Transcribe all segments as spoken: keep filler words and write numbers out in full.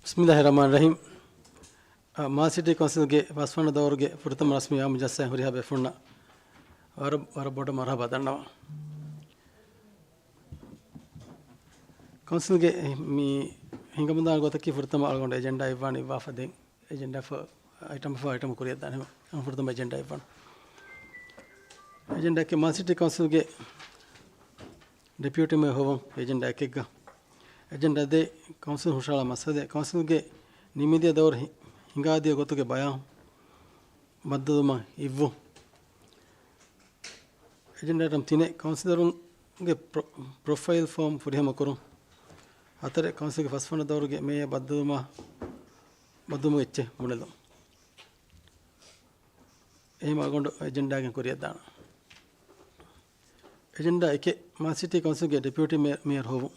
ބިސްމިއްލާހި ރަޙްމާނި ރަޙީމް. އާ، މާލެ ސިޓީ ކައުންސިލްގެ ފަސްވަނަ ދައުރުގެ ފުރަތަމަ ރަސްމީ އާއްމު ޖަލްސާއިން ހުރިހާ ބޭފުޅުންނަށް ވަރަށް، ވަރަށް ބޮޑަށް މަރުޙަބާ ދަންނަވަން. ކައުންސިލްގެ މި ހިނގަމުންދާ ގޮތަކީ ފުރަތަމަ އަޅުގަނޑު އެޖެންޑާ އިއްވާނެ، އިއްވާފަ ދެން އެޖެންޑާ ފަ-، އައިޓަމް ފަ އައިޓަމް ކުރިއަށްދާނެ. ހަމަ ފުރަތަމަ އެޖެންޑާ އިއްވާނެ. އެޖެންޑާ އެކެއް މާލެ ސިޓީ ކައުންސިލްގެ ޑެޕިއުޓީ މޭޔަރ ހޮވުން. އެޖެންޑާ އެކެއްގަ، އެޖެންޑާ ދޭއް، ކައުންސިލް ހުށަހަޅާ މައްސަލަ، ކައުންސިލްގެ ނިމިދިޔަ ދައުރު ހި-، ހިނގާދިޔަ ގޮތުގެ ބަޔާން ބައްދަލުވުމަށް އިއްވުން. އެޖެންޑާ އައިޓަމް ތިނެއް، ކައުންސިލަރުންގެ ޕްރޮ-، ޕްރޮފައިލް ފޯމް ފުރިހަމަ ކުރުން. ހަތަރެއް، ކައުންސިލްގެ ފަސްވަނަ ދައުރުގެ މޭޔަރ ބައްދަލުވުމާ، ބައްދަލުވުމުގެ އެއްޗެއް ބުނެލުން. އެހެން އަޅުގަނޑު އެޖެންޑާގެން ކުރިއަށްދާނަން. އެޖެންޑާ އެކެއް، މާލެ ސިޓީ ކައުންސިލްގެ ޑެޕިއުޓީ މޭ-، މޭޔަރ ހޮވުން.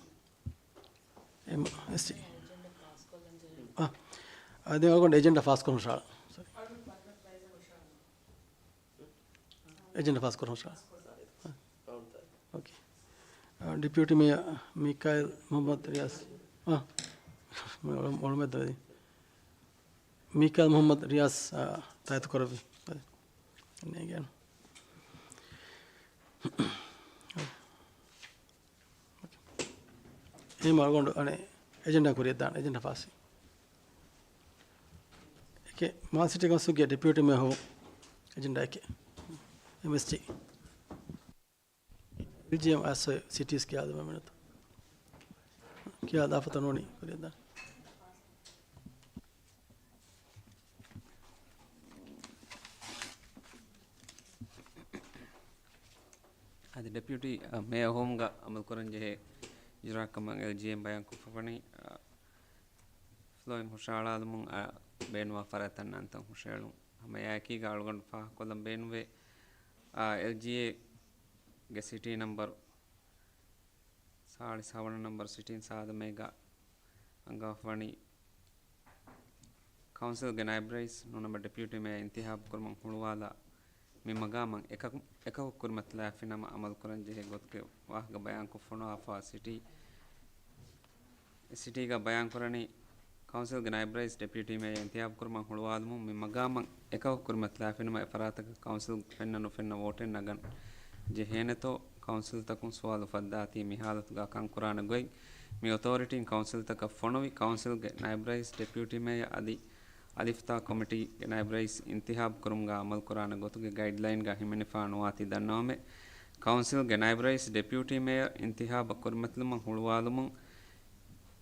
އެމްއެސްޓީ. އާ، އާ، ދެން އަޅުގަނޑު އެޖެންޑާ ފާސްކުރަން ހުށަހަޅަ. އެޖެންޑާ ފާސްކުރަން ހުށަހަޅަ. އާ، އޯކޭ. އާ، ޑެޕިއުޓީ މޭޔަރ މީކާއިލް މުޙައްމަދު ރިޔާޒް. އާ، މި އޮޅު-، އޮޅުމެއް ދޯ ދީ. މީކާއިލް މުޙައްމަދު ރިޔާޒް، އާ، ތާއިދު ކުރެއްވި. ނޭނގޭނު. އެހެން އަޅުގަނޑު އަނެއް އެޖެންޑާ ކުރިއަށްދާން، އެޖެންޑާ ފާސްވީ. އެކެއް، މާލެ ސިޓީ ކައުންސިލްގެ ޑެޕިއުޓީ މޭޔަރ ހޮވުން. އެޖެންޑާ އެކެއް. އެމްއެސްޓީ. އެލްޖީއެމް އާސްއޮއި ސިޓީސް ކިޔާލަބަމެންނަތޯ. ކިޔާލާފަތަ ނޫނީ ކުރިއަށްދާން. އަދި ޑެޕިއުޓީ، އަ، މޭޔަރ ހޮވުމުގަ އަމަލުކުރަންޖެހޭ އިޖުރާއެއްކަމަށް އެލްޖީއެމް ބަޔާންކޮށްފަވަނީ، އަ، ފްލޯއިން ހުށަހަޅާލުމުން، އަ، ބޭނުންވާ ފަރާތްތައް ނަންތަން ހުށަހެޅުން. ހަމަ އެއާއެކީގަ އަޅުގަނޑު ފާހަގަކޮށްލަން ބޭނުންވޭ، އަ، އެލްޖީއޭގެ ސިޓީ ނަންބަރު ސާޅީސް ހަވަނަ ނަންބަރު ސިޓީން ސާދަމޭގަ އަންގާފަވަނީ، ކައުންސިލްގެ ނައިބް ރައީސް ނޫނަމަ ޑެޕިއުޓީ މޭޔަރ އިންތިހާބު ކުރުމަށް ހުޅުވާލާ މި މަގާމަށް އެކަކު، އެކަކު ކުރިމަތިލާފިނަމަ އަމަލުކުރަންޖެހޭ ގޮތުގެ ވާހަކަ ބަޔާންކޮށްފަ ފޮނުވާފަ ސިޓީ، ސިޓީގަ ބަޔާންކުރަނީ، ކައުންސިލްގެ ނައިބް ރައީސް ޑެޕިއުޓީ މޭޔަރ އިންތިހާބު ކުރުމަށް ހުޅުވާލުމުން މި މަގާމަށް އެކަކު ކުރިމަތިލާފިނަމަ އެފަރާތަކަށް ކައުންސިލް ފެންނަ ނުފެންނަ ވޯޓެއް ނަގަން ޖެހޭނެތޯ، ކައުންސިލްތަކުން ސުވާލު އުފައްދާތީ މި ހާލަތުގަ ކަންކުރާނެ ގޮތް މި އޮތޯރިޓީން ކައުންސިލްތަކަށް ފޮނުވި، ކައުންސިލްގެ ނައިބް ރައީސް ޑެޕިއުޓީ މޭޔަރ އަދި އަލިފްތާ ކޮމިޓީގެ ނައިބް ރައީސް އިންތިހާބު ކުރުމުގަ އަމަލުކުރާނެ ގޮތުގެ ގައިޑްލައިންގަ ހިމެނިފަ ނުވާތީ ދަންނަވަމެ، ކައުންސިލްގެ ނައިބް ރައީސް ޑެޕިއުޓީ މޭޔަރ އިންތިހާބަށް ކުރިމަތިލުމަށް ހުޅުވާލުމުން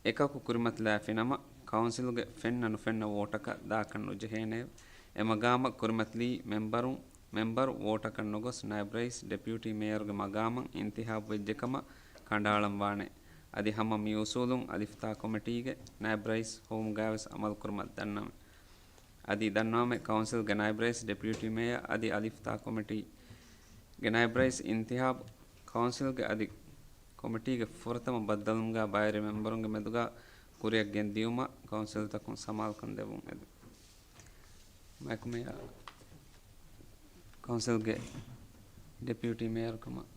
އެކަކު ކުރިމަތިލާފިނަމަ، ކައުންސިލުގެ ފެންނަ ނުފެންނަ ވޯޓަކަށް ދާކަށް ނުޖެހޭނެއެވެ. އެ މަގާމަށް ކުރިމަތިލީ މެމްބަރުން، މެމްބަރު ވޯޓަކަށް ނުގޮސް ނައިބް ރައީސް ޑެޕިއުޓީ މޭޔަރުގެ މަގާމަށް އިންތިހާބުވެއްޖެކަމަށް ކަނޑައަޅަންވާނެ. އަދި ހަމަ މި އުސޫލުން އަލިފްތާ ކޮމިޓީގެ ނައިބް ރައީސް ހޮވުމުގައިވެސް އަމަލުކުރުމަށް ދަންނަވަން. އަދި ދަންނަވަމެ، ކައުންސިލްގެ ނައިބް ރައީސް ޑެޕިއުޓީ މޭޔަރ އަދި އަލިފްތާ ކޮމިޓީގެ ނައިބް ރައީސް އިންތިހާބު ކައުންސިލްގެ އަދި ކޮމިޓީގެ ފުރަތަމަ ބައްދަލުވުމުގަ ބައިވެރި މެމްބަރުންގެ މެދުގަ ކުރިއަށް ގެންދިޔުމަށް ކައުންސިލްތަކުން ސަމާލުކަން ދެއްވުން އެދުން. މައިކު މޭޔަރ ކައުންސިލްގެ ޑެޕިއުޓީ މޭޔަރު ކަމަށް.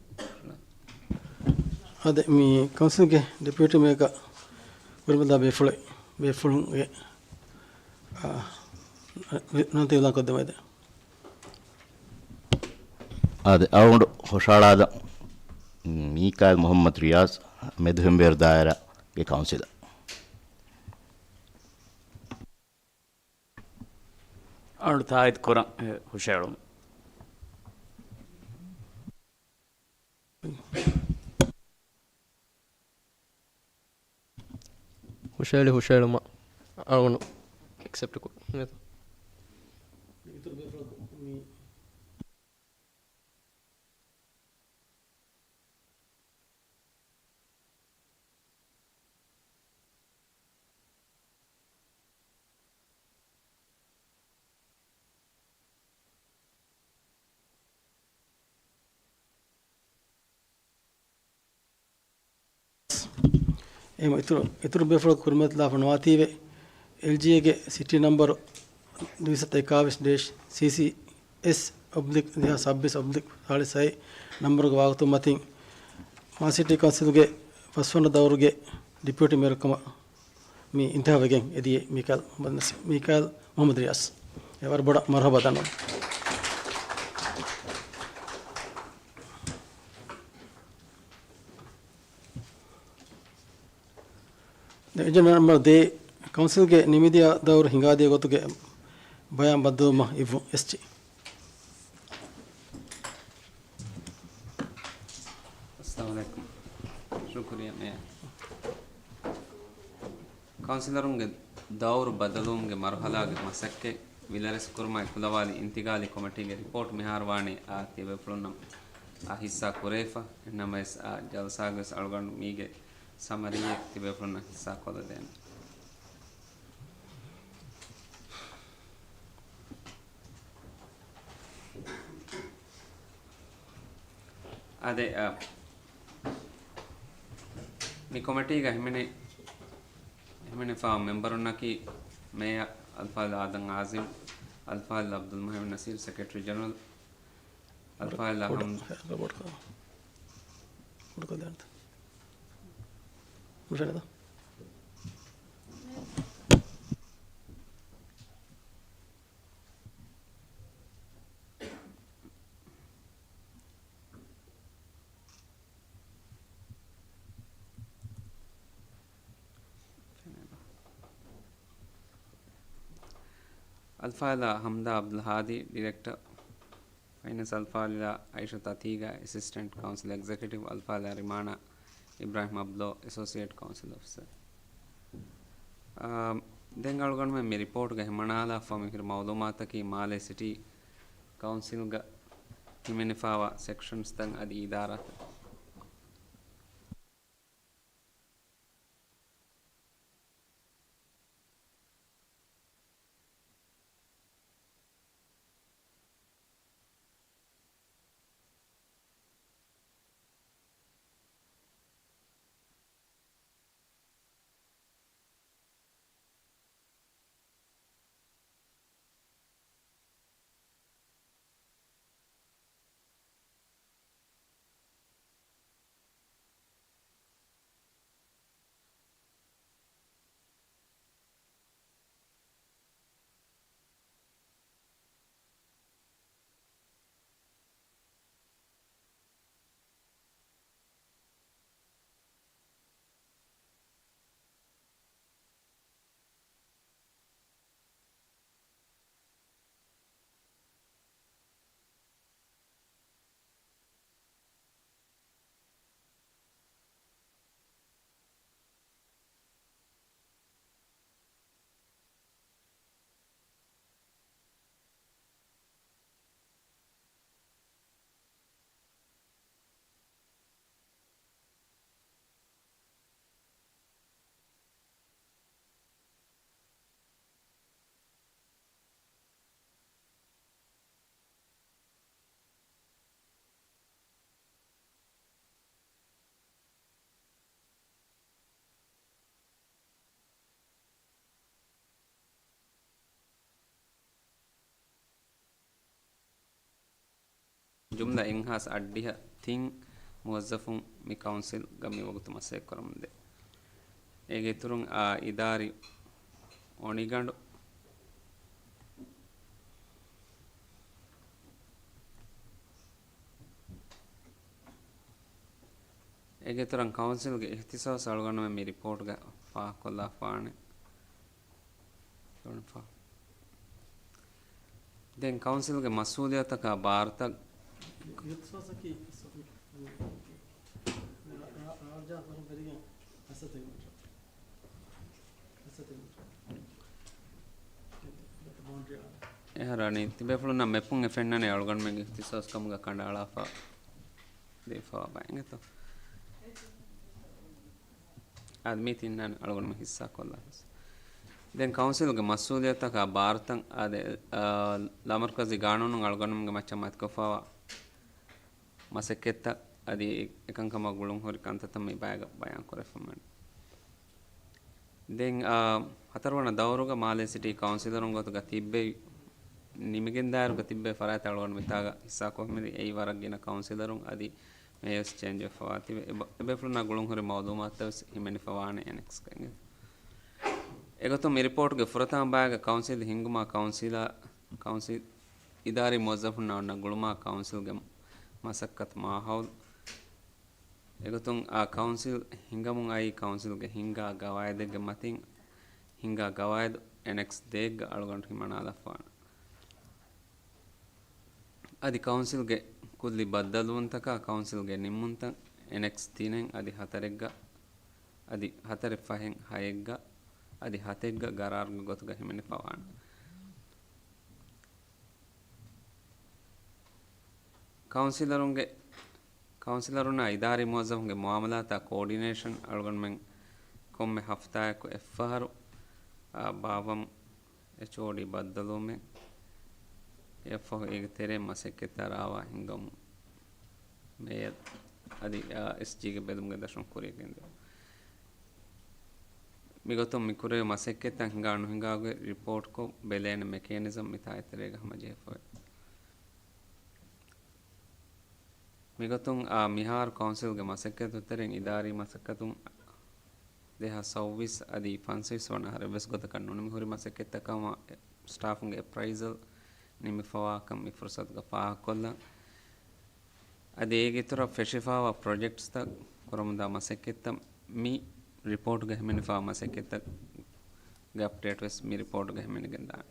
އާދެ، މި ކައުންސިލްގެ ޑެޕިއުޓީ މޭޔަރަކަށް ކުރިމަތިލާ ބޭފުޅެއް، ބޭފުޅުންގެ، އާ، ވި-، ވިނަންތި އިޢުލާން ކޮށްދެމެދެ. އާދެ، އަޅުގަނޑު ހުށަހަޅާލަން މީކާއިލް މުޙައްމަދު ރިޔާޒް، މެދު ހެންބޭރު ދާއިރާގެ ކައުންސިލަރ. އަޅު ތާއީދު ކުރަން ހުށަހެޅުން. ހުށަހެޅި ހުށަހެޅުމަށް އަޅުގަނޑު އެކްސެޕްޓް ކުރަން. އެހެން އިތުރު، އިތުރު ބޭފުޅަކު ކުރިމަތިލާފަ ނުވާތީވެ، އެލްޖީއޭގެ ސިޓީ ނަންބަރު ދުއިސައްތަ އެކާވީސް ޑޭޝް ސީސީ އެސް އޮބްލިކް ދެހާސް ސައްބީސް އޮބްލިކް ސާޅީސް ހައެއް ނަންބަރުގެ ވާގޮތުން މަތިން، މާލެ ސިޓީ ކައުންސިލުގެ ފަސްވަނަ ދައުރުގެ ޑެޕިއުޓީ މޭޔަރު ކަމަށް މި އިންތިހާވެގެން އެދިޔަ މީކާލް މުޙައްމަދު ނަސީރު، މީކާލް މުޙައްމަދު ރިޔާސް. އެ ވަރަށް ބޮޑަށް މަރުޙަބާ ދަންނަވަން. އެޖެންޑާ ނަމްބަރު ދޭއް، ކައުންސިލްގެ ނިމިދިޔަ ދައުރު ހިނގާދިޔަ ގޮތުގެ ބަޔާން ބައްދަލުވުމަށް އިއްވުން އެސްޖީ. އައްސަލާމު ޢަލައިކުމް. ޝުކުރިއްޔާ މޭޔަރ. ކައުންސިލަރުންގެ ދައުރު ބަދަލުވުމުގެ މަރުޙަލާގެ މަސައްކަތް ވިލަރެސް ކުރުމާއި ކުލަވާލި އިންތިގާލީ ކޮމިޓީގެ ރިޕޯޓް މިހާރު ވާނީ އާ ތިޔަބޭފުޅުންނަށް އާ ހިއްސާ ކުރެވިފަ. އެހެންނަމަވެސް އާ ޖަލްސާގަވެސް އަޅުގަނޑު މީގެ ސަމަރީއެއް ތިބޭފުޅުންނަށް ހިއްސާ ކޮށްލަދޭނެ. އާދެ، އާ، މި ކޮމިޓީގަ ހިމެނި-، ހިމެނިފާ މެމްބަރުންނަކީ މޭޔަރ އަލްފާޟިލް އާދަމް އާޒިމް، އަލްފާޟިލް ޢަބްދުލް މުހައިމިން ނަޞީރު، ސެކްރެޓަރީ ޖެނެރަލް، އަލްފާޟިލް އަޙްމަދު، އަލްފާޟިލާ ޙަމްދާ ޢަބްދުލް ހާދީ، ޑިރެކްޓަރ ފައިނޭންސް، އަލްފާޟިލާ ޢާއިޝަތު ޢަތީގާ، އެސިސްޓެންޓް ކައުންސިލް އެގްޒެކެޓިވް، އަލްފާޟިލާ ރިމާނާ އިބްރާހިމް ޢަބްދުﷲ، އެސޯސިއޭޓް ކައުންސިލް އޮފިސަރ. އާ، ދެން އަޅުގަނޑުމެން މި ރިޕޯޓްގަ ހިމަނާލާފަ މިހިރި މަޢުލޫމާތަކީ މާލޭ ސިޓީ ކައުންސިލްގަ ހިމެނިފާވާ ސެކްޝަންސްތައް އަދި އިދާރާތައް. ޖުމްލަ އެއްހާސް އަށްޑިހަ ތިން މުވައްޒަފުން މި ކައުންސިލްގަ މިވަގުތު މަސައްކަތްކުރަމުންދޭ. އޭގެ އިތުރުން އާ އިދާރީ އޮނިގަނޑު. އޭގެ އިތުރަށް ކައުންސިލްގެ އިހްތިސާސް އަޅުގަނޑުމެން މި ރިޕޯޓްގަ ފާހަގަކޮށްލާފާނެ. ދެން ކައުންސިލްގެ މަސްއޫލިއްޔަތަކާ ބާރުތައް. އިހްތިސާސަކީ، ރާ-، ރާ-، ރާޖާ ވަރަށް ވެރިގެން ހަސަތެއް އެހެރަނީ، ތިބޭފުޅުންނަށް މެޕުން އެ ފެންނަނީ އަޅުގަނޑުމެންގެ އިހްތިސާސް ކަމުގަ ކަނޑައަޅާފަ ދީފަވާ ބައެއް އެތޯ. އަދި މި ތިންނާނެ އަޅުގަނޑުމެން ހިއްސާކޮށްލާ. ދެން ކައުންސިލްގެ މަސްއޫލިއްޔަތަކާ ބާރުތައް އާދެ، އާ، ލާމަރުކަޒީ ގާނޫނުން އަޅުގަނޑުމެންގެ މައްޗަށް މަތިކޮށްފަވާ މަސައްކަތްތައް އަދި އެކަންކަމާ ގުޅުންހުރި ކަންތައްތައް މި ބަޔަކަށް ބަޔާން ކުރެފަ މި. ދެން، އާ، ހަތަރުވަނަ ދައުރުގަ މާލޭ ސިޓީ ކައުންސިލަރުން ގޮތުގަ ތިއްބެވި، ނިމިގެންދާއިރުގަ ތިއްބެވި ފަރާތްތައް އަޅުގަނޑު މިތާގަ ހިއްސާކޮށްމި އެއީ ވަރަށް ގިނަ ކައުންސިލަރުން އަދި މޭޔަރސް ޗޭންޖް ވެފަވާތީވެ، އެބަ-، އެބޭފުޅުންނާ ގުޅުންހުރި މައުލޫމާތުތައް ވެސް ހިމެނިފަވާނެ އެނެކްސްގައި. އެގޮތުން މި ރިޕޯޓްގެ ފުރަތަމަ ބައިގަ ކައުންސިލް ހިންގުމާ ކައުންސިލާ، ކައުންސިލް އިދާރީ މުވައްޒަފުންނާ އޮންނަ ގުޅުމާ ކައުންސިލްގެ މަސައްކަތު މާހައުލު. އެގޮތުން އާ ކައުންސިލް ހިނގަމުން އައީ ކައުންސިލްގެ ހިންގާ ގަވާއިދެއްގެ މަތިން ހިންގާ ގަވާއިދު އެން އެކްސް ދޭއްގަ އަޅުގަނޑު ހިމަނާލަފާނެ. އަދި ކައުންސިލްގެ ކުއްލި ބައްދަލުވުންތަކާ ކައުންސިލްގެ ނިންމުންތައް އެން އެކްސް ތިނެއް އަދި ހަތަރެއްގަ، އަދި ހަތަރެއް ފަހެއް ހައެއްގަ، އަދި ހަތެއްގަ ގަރާރުގެ ގޮތުގަ ހިމެނިފަވާނެ. ކައުންސިލަރުންގެ، ކައުންސިލަރުންނާ އިދާރީ މުވައްޒަފުންގެ މުއާމަލާތާ ކޯޑިނޭޝަން އަޅުގަނޑުމެން ކޮންމެ ހަފްތާއަކު އެއްފަހަރު، އާ، ބާއްވަމު އެޗްއޯޑީ ބައްދަލުވުމެއް އެއަށްފަހު އޭގެ ތެރޭ މަސައްކަތްތައް ރާވާ ހިންގަމު މޭޔަރު އަދި، އާ، އެސްޖީގެ ބެލުމުގެ ދަށުން ކުރިޔަށް ގެންދެވުން. މިގޮތުން މި ކުރެވި މަސައްކަތްތައް ހިނގާ ނުހިނގާގޮތް ރިޕޯޓްކޮށް ބެލޭނެ މެކޭނިޒަމް މިތާ އެތެރޭގަ ހަމަޖެހިފަވޭ. މިގޮތުން އާ މިހާރު ކައުންސިލްގެ މަސައްކަތު ތެރެއިން އިދާރީ މަސައްކަތުން ދެހާސް ސައުވީސް އަދި ފަންސަވީސް ވަނަ އަހަރު އެއްވެސް ގޮތަކަށް ނުނިމި ހުރި މަސައްކަތްތަކާ ސްޓާފުންގެ އެޕްރައިޒަލް ނިމިފަވާކަން މި ފުރުސަތުގަ ފާހަގަކޮށްލަން. އަދި އޭގެ އިތުރަށް ފެށިފާވާ ޕްރޮޖެކްޓްސްތައް ކުރަމުންދާ މަސައްކަތްތައް މި ރިޕޯޓްގަ ހިމެނިފާވާ މަސައްކަތްތަކުގެ އަޕްޑޭޓް ވެސް މި ރިޕޯޓްގަ ހިމެނިގެންދާނެ.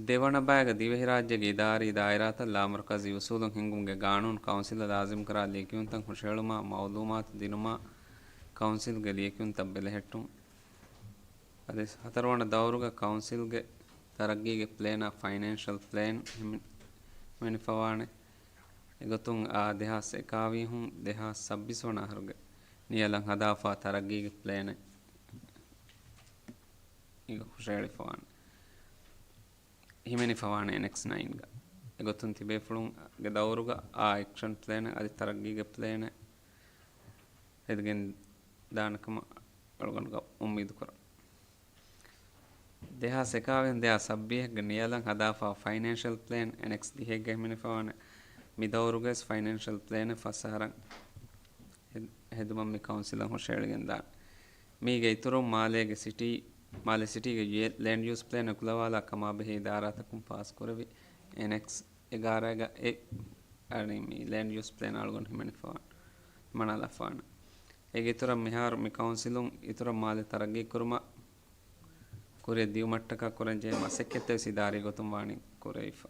ދެވަނަ ބައިގަ ދިވެހިރާއްޖޭގެ އިދާރީ ދާއިރާތައް ލާމަރުކަޒީ އުސޫލުން ހިންގުމުގެ ގާނޫނު ކައުންސިލަށް ލާޒިމްކުރާ ލިޔެކިޔުންތައް ހުށަހެޅުމާ މައުލޫމާތު ދިނުމާ ކައުންސިލްގެ ލިޔެކިޔުންތައް ބެލެހެއްޓުން. އަދި ހަތަރުވަނަ ދައުރުގަ ކައުންސިލްގެ ތަރައްގީގެ ޕްލޭނާ ފައިނޭންޝަލް ޕްލޭން ހިމެނި-، ހިމެނިފަވާނެ. އެގޮތުން އާ ދެހާސް އެކާވީހުން ދެހާސް ސައްބީސް ވަނަ އަހަރުގެ ނިޔަލަށް ހަދާފާ ތަރައްގީގެ ޕްލޭނެއް ހުށަހެޅިފަވާނެ. ހިމެނިފަވާނެ އެންއެކްސް ނައިންގަ. އެގޮތުން ތިބޭފުޅުންގެ ދައުރުގަ އާ އެކްޝަން ޕްލޭނެއް އަދި ތަރައްގީގެ ޕްލޭނެއް ހެދިގެން ދާނެ ކަމަށް އަޅުގަނޑުގަ އުއްމީދު ކުރަން. ދެހާސް އެކާވީސް ދެހާސް ސައްބީސްގެ ނިޔަލަށް ހަދާފާ ފައިނޭންޝަލް ޕްލޭން އެންއެކްސް ދިހައެއްގަ ހިމެނިފަވާނެ. މި ދައުރުގައި ފައިނޭންޝަލް ޕްލޭނެއް ފަސް އަހަރަށް ހެދު-، ހެދުމަށް މި ކައުންސިލަށް ހުށަހެޅިގެން ދާނެ. މީގެ އިތުރުން މާލޭގެ ސިޓީ، މާލެ ސިޓީގެ ޔެ-، ލޭންޑް ޔޫސް ޕްލޭން އެކުލަވާލާ ކަމާ ބެހޭ އިދާރާތަކުން ފާސްކުރެވި އެންއެކްސް އެގާރައިގަ އެ އަނި މި ލޭންޑް ޔޫސް ޕްލޭން އަޅުގަނޑު ހިމެނިފަވާނެ، ހިމަނާލަފާނެ. އޭގެ އިތުރަށް މިހާރު މި ކައުންސިލުން އިތުރަށް މާލެ ތަރައްގީ ކުރުމަށް ކުރިއަށް ދިއުމަށްޓަކާ ކުރަންޖެހޭ މަސައްކަތްތައް ވެސް އިދާރީ ގޮތުން ވާނީ ކުރެވިފަ.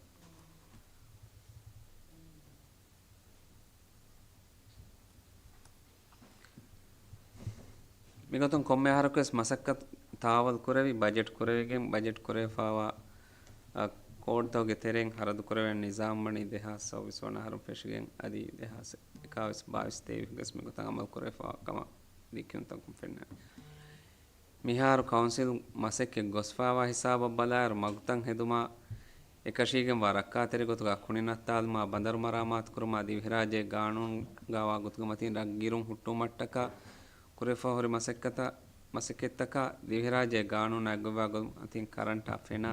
މިގޮތުން ކޮންމެ އަހަރަކުވެސް މަސައްކަތު ތާވަލް ކުރެވި، ބަޖެޓް ކުރެވިގެން، ބަޖެޓް ކުރެވިފާވާ، އަ، ކޯޑްތަކުގެ ތެރެއިން ހަރަދު ކުރެވޭނެ ނިޒާމް ވަނީ ދެހާސް ސައުވީސް ވަނަ އަހަރުން ފެށިގެން އަދި ދެހާސް އެކާވީސް ބާވީސް ތޭވީސް ގެސް މިގޮތަށް އަމަލު ކުރެވިފާވާ ކަމަށް ލިޔެކިޔުންތަކުން ފެންނާނެ. މިހާރު ކައުންސިލް މަސައްކަތް ގޮސްފާވާ ހިސާބަށް ބަލާއިރު، މަގުތައް ހެދުމާ، އެކަށީގެންވާ ރައްކާތެރި ގޮތުގަ ކުނި ނައްތާލުމާ، ބަނދަރު މަރާމާތުކުރުމާ، ދިވެހިރާއްޖޭގެ ގާނޫނުގައިވާ ގޮތުގެ މަތިން ރަށް ގިރުން ހުއްޓުވުމަށްޓަކާ ކުރެވިފަ ހުރި މަސައްކަތަށް، މަސައްކަތްތަކާ، ދިވެހިރާއްޖޭގެ ގާނޫނާ އެއްގޮތްވާ ގޮތުގެ މަތިން ކަރަންޓާ ފެނާ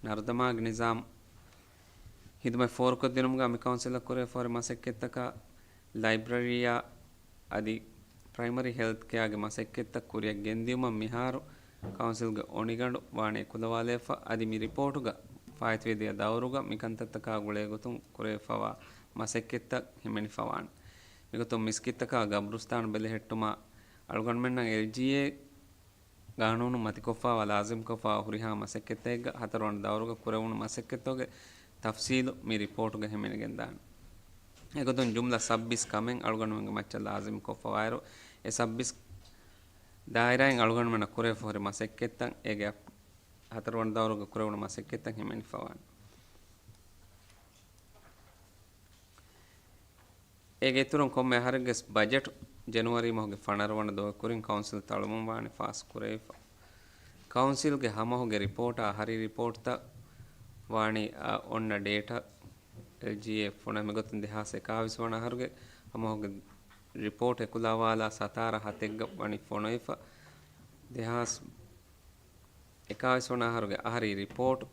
ނަރުދަމާގެ ނިޒާމް ހިދުމަތް ފޯރުކޮށްދިނުމުގަ މި ކައުންސިލަށް ކުރެވިފަ ހުރި މަސައްކަތްތަކާ، ލައިބްރަރީއާ އަދި ޕްރައިމަރީ ހެލްތް ކެއާގެ މަސައްކަތްތައް ކުރިއަށް ގެންދިއުމަށް މިހާރު ކައުންސިލްގެ އޮނިގަނޑު ވާނީ އެކުލަވާލައިފަ، އަދި މި ރިޕޯޓުގަ ފާއިތުވެދިޔަ ދައުރުގަ މިކަންތައްތަކާ ގުޅޭގޮތުން ކުރެވިފަވާ މަސައްކަތްތައް ހިމެނިފަވާނެ. މިގޮތުން މިސްކިތްތަކާ ގަބްރުސްތާނު ބެލެހެއްޓުމާ، އަޅުގަނޑުމެންނަށް އެލްޖީއޭ ގާނޫނު މަތިކޮށްފާވާ ލާޒިމްކޮށްފާ ހުރިހާ މަސައްކަތްތަކެއްގަ ހަތަރުވަނަ ދައުރުގަ ކުރެވުނު މަސައްކަތްތަކުގެ ތަފްސީލު މި ރިޕޯޓުގަ ހިމެނިގެންދާނެ. އެގޮތުން ޖުމްލަ ސައްބީސް ކަމެއް އަޅުގަނޑުމެންގެ މައްޗަށް ލާޒިމްކޮށްފަވާއިރު، އެ ސައްބީސް ދާއިރާއިން އަޅުގަނޑުމެންނަށް ކުރެވިފަ ހުރި މަސައްކަތްތައް އޭގެ އަޕް-، ހަތަރުވަނަ ދައުރުގަ ކުރެވުނު މަސައްކަތްތައް ހިމެނިފަވާނެ. އޭގެ އިތުރުން ކޮންމެ އަހަރެއްގެ ބަޖެޓު ޖެނުއަރީ މަހުގެ ފަނަރަ ވަނަ ދުވަހު ކުރިން ކައުންސިލް ތަޅުމުން ވާނެ ފާސް ކުރެވިފަ. ކައުންސިލްގެ ހަމަހުގެ ރިޕޯޓާ އަހަރީ ރިޕޯޓްތައް ވާނީ، އަ، އޮންނަ ޑޭޓާ އެލްޖީއޭ ފޮނުވި މިގޮތުން ދެހާސް އެކާވީސް ވަނަ އަހަރުގެ ހަމަހުގެ ރިޕޯޓް އެކުލަވާލާ ސަތާރަ ހަތެއްގަ ވަނީ ފޮނުވިފަ. ދެހާސް އެކާވީސް ވަނަ އަހަރުގެ އަހަރީ ރިޕޯޓް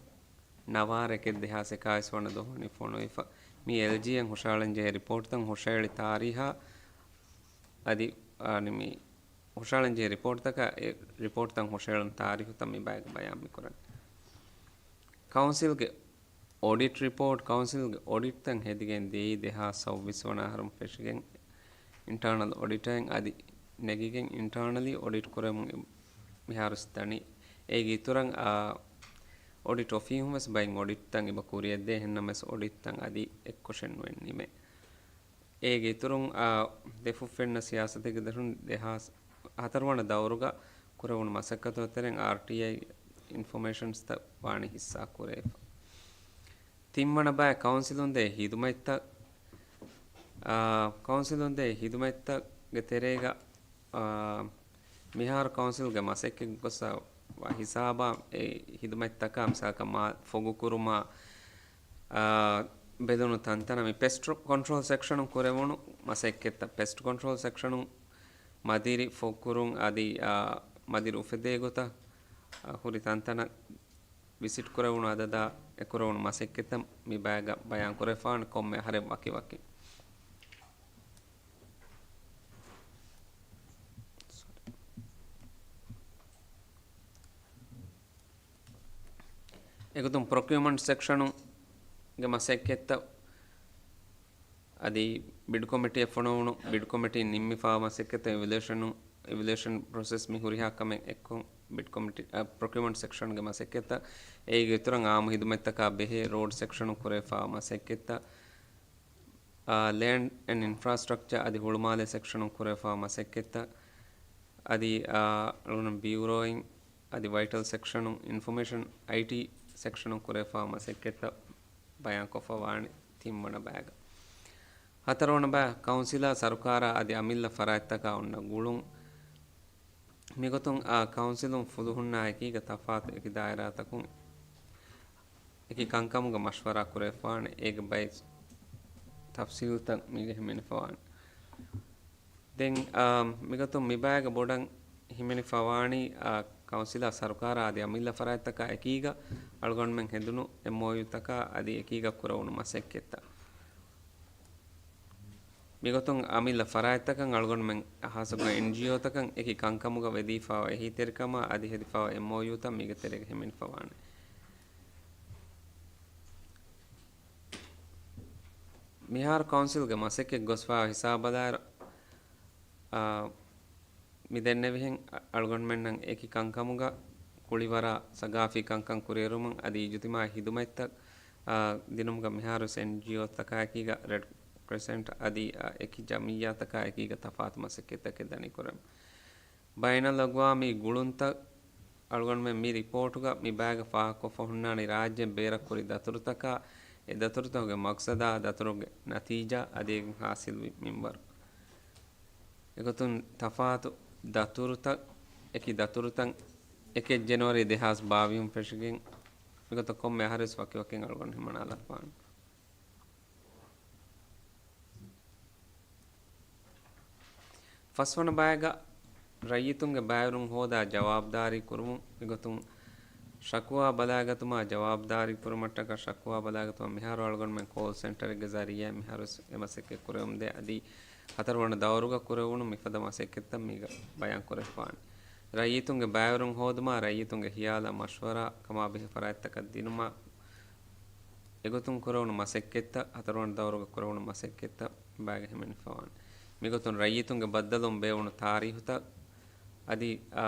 ނަވާރަ އެކެއް ދެހާސް އެކާވީސް ވަނަ ދުވަހު ވަނީ ފޮނުވިފަ. މި އެލްޖީއޭން ހުށަހަޅަން ޖެހޭ ރިޕޯޓްތައް ހުށަހެޅި ތާރީހާ އަދި އަނި މި ހުށަހަޅަންޖެހޭ ރިޕޯޓްތަކާ އެ ރިޕޯޓްތައް ހުށަހެޅުން ތާރީޚުތައް މި ބަޔަކަށް ބަޔާން މިކުރަން. ކައުންސިލްގެ އޮޑިޓް ރިޕޯޓް. ކައުންސިލްގެ އޮޑިޓްތައް ހެދިގެން ދިޔައީ ދެހާސް ސައުވީސް ވަނަ އަހަރުން ފެށިގެން އިންޓާނަލް އޮޑިޓަރުން އަދި ނެގިގެން އިންޓާނަލީ އޮޑިޓް ކުރެވުން މިހާރު ދަނީ. އޭގެ އިތުރަށް އާ، އޮޑިޓް އޮފީހުން ވެސް ބައިން އޮޑިޓްތައް އެބަ ކުރިއަށްދޭ. އެހެންނަމަވެސް އޮޑިޓްތައް އަދި އެއްކޮށެއް ނުވެ ނިމޭ. އޭގެ އިތުރުން އާ، ދެފުށް ފެންނަ ސިޔާސަތެއްގެ ދަށުން ދެހާސް ހަތަރުވަނަ ދައުރުގަ ކުރެވުނު މަސައްކަތުގެ ތެރެއިން އާރްޓީއައި އިންފޮމޭޝަންސްތައް ވާނީ ހިއްސާ ކުރެވިފަ. ތިންވަނަ ބައި ކައުންސިލުން ދޭ ހިދުމަތްތައް، އާ، ކައުންސިލުން ދޭ ހިދުމަތްތައްގެ ތެރޭގަ، އާ، މިހާރު ކައުންސިލްގެ މަސައްކަތް ގޮސް ވާ ހިސާބާ އެ ހިދުމަތްތަކާ މިސާލަކަށް މާ ފޮގުކުރުމާ، އާ، ބެލުނު ތަންތަނަށް މި ޕެސްޓް ކޮންޓްރޯލް ސެކްޝަނުން ކުރެވުނު މަސައްކަތްތައް، ޕެސްޓް ކޮންޓްރޯލް ސެކްޝަނުން މަދިރި ފޮގުކުރުން އަދި، އާ، މަދިރި އުފެދޭ ގޮތަށް، އާ، ހުރި ތަންތަނަށް ވިސިޓް ކުރެވުނު އަދަދާ އެކުރެވުނު މަސައްކަތްތައް މި ބަޔަކަށް ބަޔާން ކުރެވިފާނެ ކޮންމެ އަހަރެއް ވަކިވަކި. އެގޮތުން ޕްރޮކިއުމަންޓް ސެކްޝަނުގެ މަސައްކަތްތައް އަދި ބިޑް ކޮމިޓީއަށް ފޮނުވުނު، ބިޑް ކޮމިޓީން ނިންމިފާ މަސައްކަތްތައް، އިވެލުއޭޝަނު، އިވެލުއޭޝަން ޕްރޮސެސް މި ހުރިހާ ކަމެއް އެއްކޮށް ބިޑް ކޮމިޓީ، އަ، ޕްރޮކިއުމަންޓް ސެކްޝަންގެ މަސައްކަތްތައް، އޭގެ އިތުރަށް އާއްމު ހިދުމަތްތަކާ ބެހޭ ރޯޑް ސެކްޝަނުން ކުރެވިފާ މަސައްކަތްތައް، އާ، ލޭންޑް އެންޑް އިންފްރާސްޓްރަކްޗާ އަދި ހުޅުމާލޭ ސެކްޝަނުން ކުރެވިފާ މަސައްކަތްތައް، އަދި، އާ، އަޅުގަނޑު ބިއުރޯއިން އަދި ވައިޓަލް ސެކްޝަނުން، އިންފޮމޭޝަން އައިޓީ ސެކްޝަނުން ކުރެވިފާ މަސައްކަތްތައް ބަޔާންކޮށްފަ ވާނެ ތިންވަނަ ބައިގަ. ހަތަރުވަނަ ބައި ކައުންސިލާ ސަރުކާރާ އަދި އަމިއްލަ ފަރާތްތަކާ އޮންނަ ގުޅުން. މިގޮތުން އާ ކައުންސިލުން ފުލުހުންނާ އެކީގަ ތަފާތު އެކި ދާއިރާތަކުން އެކި ކަންކަމުގަ މަޝްވަރާ ކުރެވިފާނެ. އޭގެ ބައި ތަފްސީލުތައް މީގަ ހިމެނިފަވާނެ. ދެން، އާ، މިގޮތުން މިބައިގަ ބޮޑަށް ހިމެނިފަވާނީ، އާ، ކައުންސިލާ ސަރުކާރާ އަދި އަމިއްލަ ފަރާތްތަކާ އެކީގަ އަޅުގަނޑުމެން ހެދުނު އެމްއޯޔޫތަކާ އަދި އެކީގަ ކުރެވުނު މަސައްކަތްތައް. މިގޮތުން އަމިއްލަ ފަރާތްތަކަށް އަޅުގަނޑުމެން ހާއްސަކޮށް އެންޖީއޯތަކަށް އެކި ކަންކަމުގަ ވެދީފާވާ އެހީތެރިކަމާ އަދި ހެދިފާވާ އެމްއޯޔޫތައް މީގެ ތެރޭގަ ހިމެނިފަވާނެ. މިހާރު ކައުންސިލްގެ މަސައްކަތް ގޮސްފާ ހިސާބަލާއިރު، އާ، މި ދެންނެވިހެން އަ-، އަޅުގަނޑުމެންނަށް އެކި ކަންކަމުގަ ކުޅިވަރާ ސަގާފީ ކަންކަން ކުރިއެރުމުން އަދި އިޖުތިމާޢީ ހިދުމަތްތައް، އާ، ދިނުމުގަ މިހާރުވެސް އެންޖީއޯތަކާއެކީގަ ރެޑް ކްރެސެންޓް އަދި، އާ، އެކި ޖަމިއްޔާތަކާއެކީގަ ތަފާތު މަސައްކަތްތަކެއް ދަނީ ކުރަމުން. ބައިނަލްއަގްވާމީ ގުޅުންތައް އަޅުގަނޑުމެން މި ރިޕޯޓުގަ މި ބައިގަ ފާހަގަކޮށްފަ ހުންނާނީ ރާއްޖޭން ބޭރަށް ކުރި ދަތުރުތަކާ، އެ ދަތުރުތަކުގެ މަގްސަދާ، ދަތުރުގެ ނަތީޖާ އަދި އެގެން ހާސިލްވި މިންވަރު. އެގޮތުން ތަފާތު ދަތުރުތައް، އެކި ދަތުރުތައް އެކެއް ޖެނުއަރީ ދެހާސް ބާވީހުން ފެށިގެން މިގޮތަށް ކޮންމެ އަހަރެސް ވަކިވަކިން އަޅުގަނޑު ހިމަނާލަފާނެ. ފަސްވަނަ ބައިގަ ރައްޔިތުންގެ ބައިވެރިން ހޯދާ ޖަވާބުދާރީ ކުރުމުން މިގޮތުން ޝަކުވާ ބަލާގަތުމާ ޖަވާބުދާރީ ކުރުމަށްޓަކާ ޝަކުވާ ބަލާގަތުމަށް މިހާރު އަޅުގަނޑުމެން ކޯލް ސެންޓަރެއްގެ ޒަރީއާ މިހާރުވެސް އެ މަސައްކަތް ކުރެވެމުންދޭ އަދި ހަތަރުވަނަ ދައުރުގަ ކުރެވުނު މިފަދަ މަސައްކަތްތައް މީގަ ބަޔާން ކުރެވިފާނެ. ރައްޔިތުންގެ ބައިވެރިން ހޯދުމާ ރައްޔިތުންގެ ހިޔާލާ މަޝްވަރާ ކަމާބެހޭ ފަރާތްތަކަށް ދިނުމާ އެގޮތުން ކުރެވުނު މަސައްކަތްތައް، ހަތަރުވަނަ ދައުރުގަ ކުރެވުނު މަސައްކަތްތައް ބައިގަ ހިމެނިފަވާނެ. މިގޮތުން ރައްޔިތުންގެ ބައްދަލުވުން ބޭއްވުނު ތާރީހުތައް އަދި، އާ،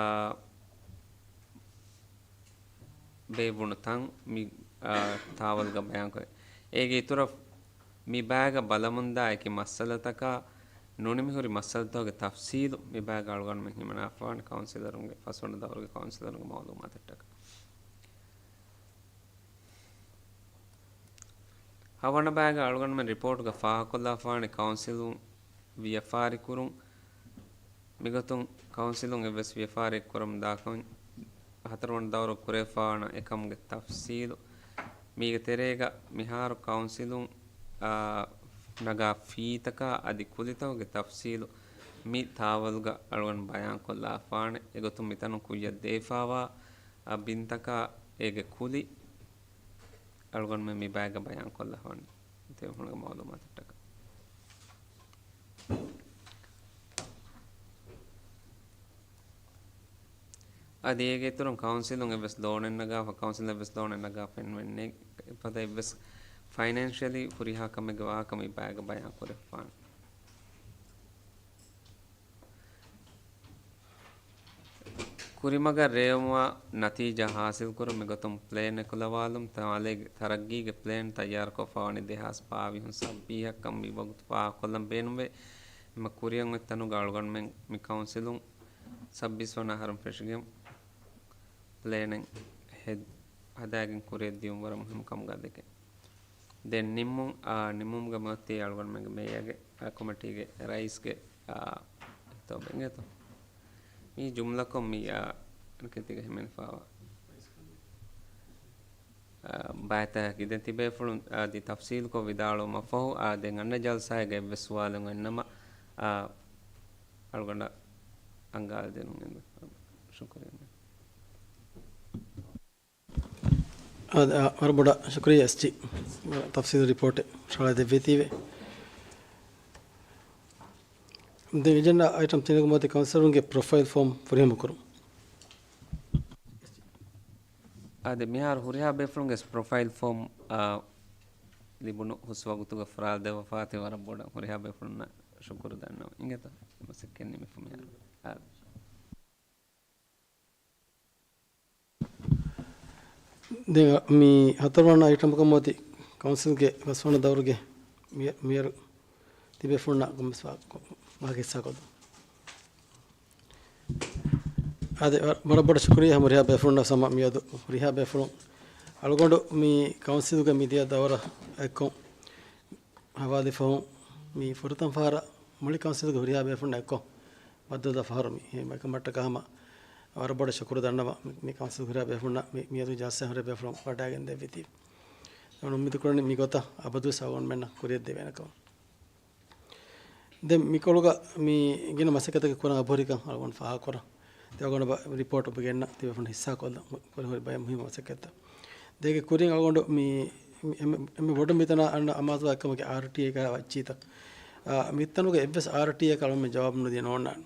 ބޭއްވުނު ތަން މި، އާ، ތާވަލުގަ ބަޔާންކުރޭ. އޭގެ އިތުރަށް މި ބައިގަ ބަލަމުންދާ އެކި މައްސަލަތަކާ ނުނިމިހުރި މައްސަލަތަކުގެ ތަފްސީލު މި ބައިގަ އަޅުގަނޑުމެން ހިމަނާފާނެ ކައުންސިލަރުންގެ ފަސްވަނަ ދައުރުގެ ކައުންސިލަރުންގެ މައުލޫމާތަށްޓަކާ. ހަވަނަ ބައިގަ އަޅުގަނޑުމެން ރިޕޯޓުގަ ފާހަގަކޮށްލާފާނެ ކައުންސިލުން ވިޔަފާރިކުރުން، މިގޮތުން ކައުންސިލުން އެއްވެސް ވިޔަފާރިއެއް ކުރަމުން ދާކަން ހަތަރުވަނަ ދައުރު ކުރެވިފާވާނަ އެކަމުގެ ތަފްސީލު. މީގެ ތެރޭގަ މިހާރު ކައުންސިލުން، އާ، ނަގާ ފީތަކާ އަދި ކުލިތަކުގެ ތަފްސީލު މި ތާވަލުގަ އަޅުގަނޑު ބަޔާންކޮށްލާފާނެ. އެގޮތުން މިތަނުން ކުއްޔަށް ދޭފާވާ، އާ، ބިންތަކާ އޭގެ ކުލި އަޅުގަނޑުމެން މި ބައިގަ ބަޔާންކޮށްލަފާނެ ތިޔަ ހުންނަ މައުލޫމާތަށްޓަކާ. އަދި އޭގެ އިތުރުން ކައުންސިލުން އެއްވެސް ލޯނެއް ނަގާފަ، ކައުންސިލް އެއްވެސް ލޯނެއް ނަގާފަ ފެންނަން ނެތް. އެފަދަ އެއްވެސް ފައިނޭންޝިއަލީ ފުރިހާ ކަމެއްގެ ވާހަކަ މި ބައިގަ ބަޔާން ކުރެވިފާނެ. ކުރިމަގަށް ރޭވުމާ ނަތީޖާ ހާސިލްކުރުން މިގޮތުން ޕްލޭން އެކުލަވާލުން، ތަމާލޭގެ ތަރައްގީގެ ޕްލޭން ތައްޔާރުކޮށްފަވަނީ ދެހާސް ބާވީސް ސައްބީހަށްކަން މި ވަގުތު ފާހަގަކޮށްލަން ބޭނުންވޭ. އެމަ ކުރިއަށް އޮތް ތަނުގަ އަޅުގަނޑުމެން މި ކައުންސިލުން ސައްބީސް ވަނަ އަހަރުން ފެށިގެން ޕްލޭނެއް ހެދ-، ހަދާގެން ކުރިއަށް ދިޔުން ވަރަށް މުހިންމު ކަމުގަ ދެކެން. ދެން ނިންމުން، އާ، ނިންމުމުގެ މަތީ އަޅުގަނޑުމެންގެ މޭޔަރގެ، އާ، ކޮމިޓީގެ ރައީސްގެ، އާ، ހިތޯބެއް އިނގޭތޯ. މީ ޖުމްލަކޮށް މި، އާ، ކެތީގަ ހިމެނިފާވާ، އާ، ބައިތަކަކީ. ދެން ތިބޭފުޅުން އަދި ތަފްސީލުކޮށް ވިދާޅުވުމަށް ފަހު، އާ، ދެން އަންނަ ޖަލްސާއެއްގަ އެއްވެސް ސުވާލެއް އޮތްނަމަ، އާ، އަޅުގަނޑަށް އަންގާލަދޭނުން އެނދެ. ޝުކުރިއްޔާ. އާ، ވަރަށް ބޮޑަށް ޝުކުރިއްޔާ އެސްޖީ. ތަފްސީލު ރިޕޯޓެއް ހުށަހަޅައިދެއްވީތީވެ. ދެން އެޖެންޑާ އައިޓަމް ތިނެއްގެ މަތި ކައުންސިލަރުންގެ ޕްރޮފައިލް ފޯމް ފުރިހަމަކުރުން. އާދެ، މިހާރު ހުރިހާ ބޭފުޅުންގެ ޕްރޮފައިލް ފޯމް، އާ، ލިބުނު ހުސް ވަގުތުގަ ފުރާލަދެއްވަފާތީ ވަރަށް ބޮޑަށް ހުރިހާ ބޭފުޅުންނަށް ޝުކުރު ދަންނަވަން. އިނގޭތޯ، މަސައްކަތް ނިމިފަ މިހާރު. އާ. ދެން މި ހަތަރުވަނަ އައިޓަމަކަށް މަތި ކައުންސިލްގެ ފަސްވަނަ ދައުރުގެ މި-، މިއަރު ތިބޭފުޅުންނަށް ގޮންމެސް ވާ-، ވާހަކަ ހިއްސާކޮށްލުން. އާދެ، ވަ-، ވަރަށް ބޮޑަށް ޝުކުރިއްޔާ ހަމަ ހުރިހާ ބޭފުޅުންނަށް. ހަމަ މިއަދު ހުރިހާ ބޭފުޅުން އަޅުގަނޑު މި ކައުންސިލުގެ މިދިޔަ ދައުރަށް އެއްކޮށް ހަވާލިފަހުން މި ފުރަތަމަ ފަހަރަށް މުޅި ކައުންސިލުގެ ހުރިހާ ބޭފުޅުންނަށް އެއްކޮށް ބައްދަލުދާ ފަހަރު މި. އެކަމަށްޓަކާ ހަމަ ވަރަށް ބޮޑަށް ޝުކުރު ދަންނަވަން މި، މި ކައުންސިލް ހުރިހާ ބޭފުޅުންނަށް މި، މިއަދު ޖަލްސާ ހުރި ބޭފުޅުން ވަޑައިގެން ދެއްވީތީ. އުއްމީދު ކުރަނީ މި ގޮތަށް އަބަދުވެސް އަޅުގަނޑުމެންނަށް ކުރިއަށް ދެވޭނެ ކަމަށް. ދެން މިކޮޅުގަ މި ގިނަ މަސައްކަތަކެއް ކުރަން އަބަހުރިކަން އަޅުގަނޑު ފާހަގަކުރަން. ތި އަޅުގަނޑަށް ރިޕޯޓް އޮބިގެންނަ ތިބޭފުޅުން ހިއްސާކޮށްލަން ކުރި ހުރި ބައެއް މުހިންމު މަސައްކަތްތައް. ދޭގެ ކުރިން އަޅުގަނޑު މި، މި އެންމެ، އެންމެ ބޮޑު މިތަނަށް އަންނަ އަމާޒުވާ އެއްކަމަކީ އާރްޓީއޭ ކަހަލަ އެއްޗިތައް. އާ، މިތަނުގެ އެއްވެސް އާރްޓީއޭ އަޅުގަނޑުމެން ޖަވާބު ނުދިޔަ ނޯންނާނެ.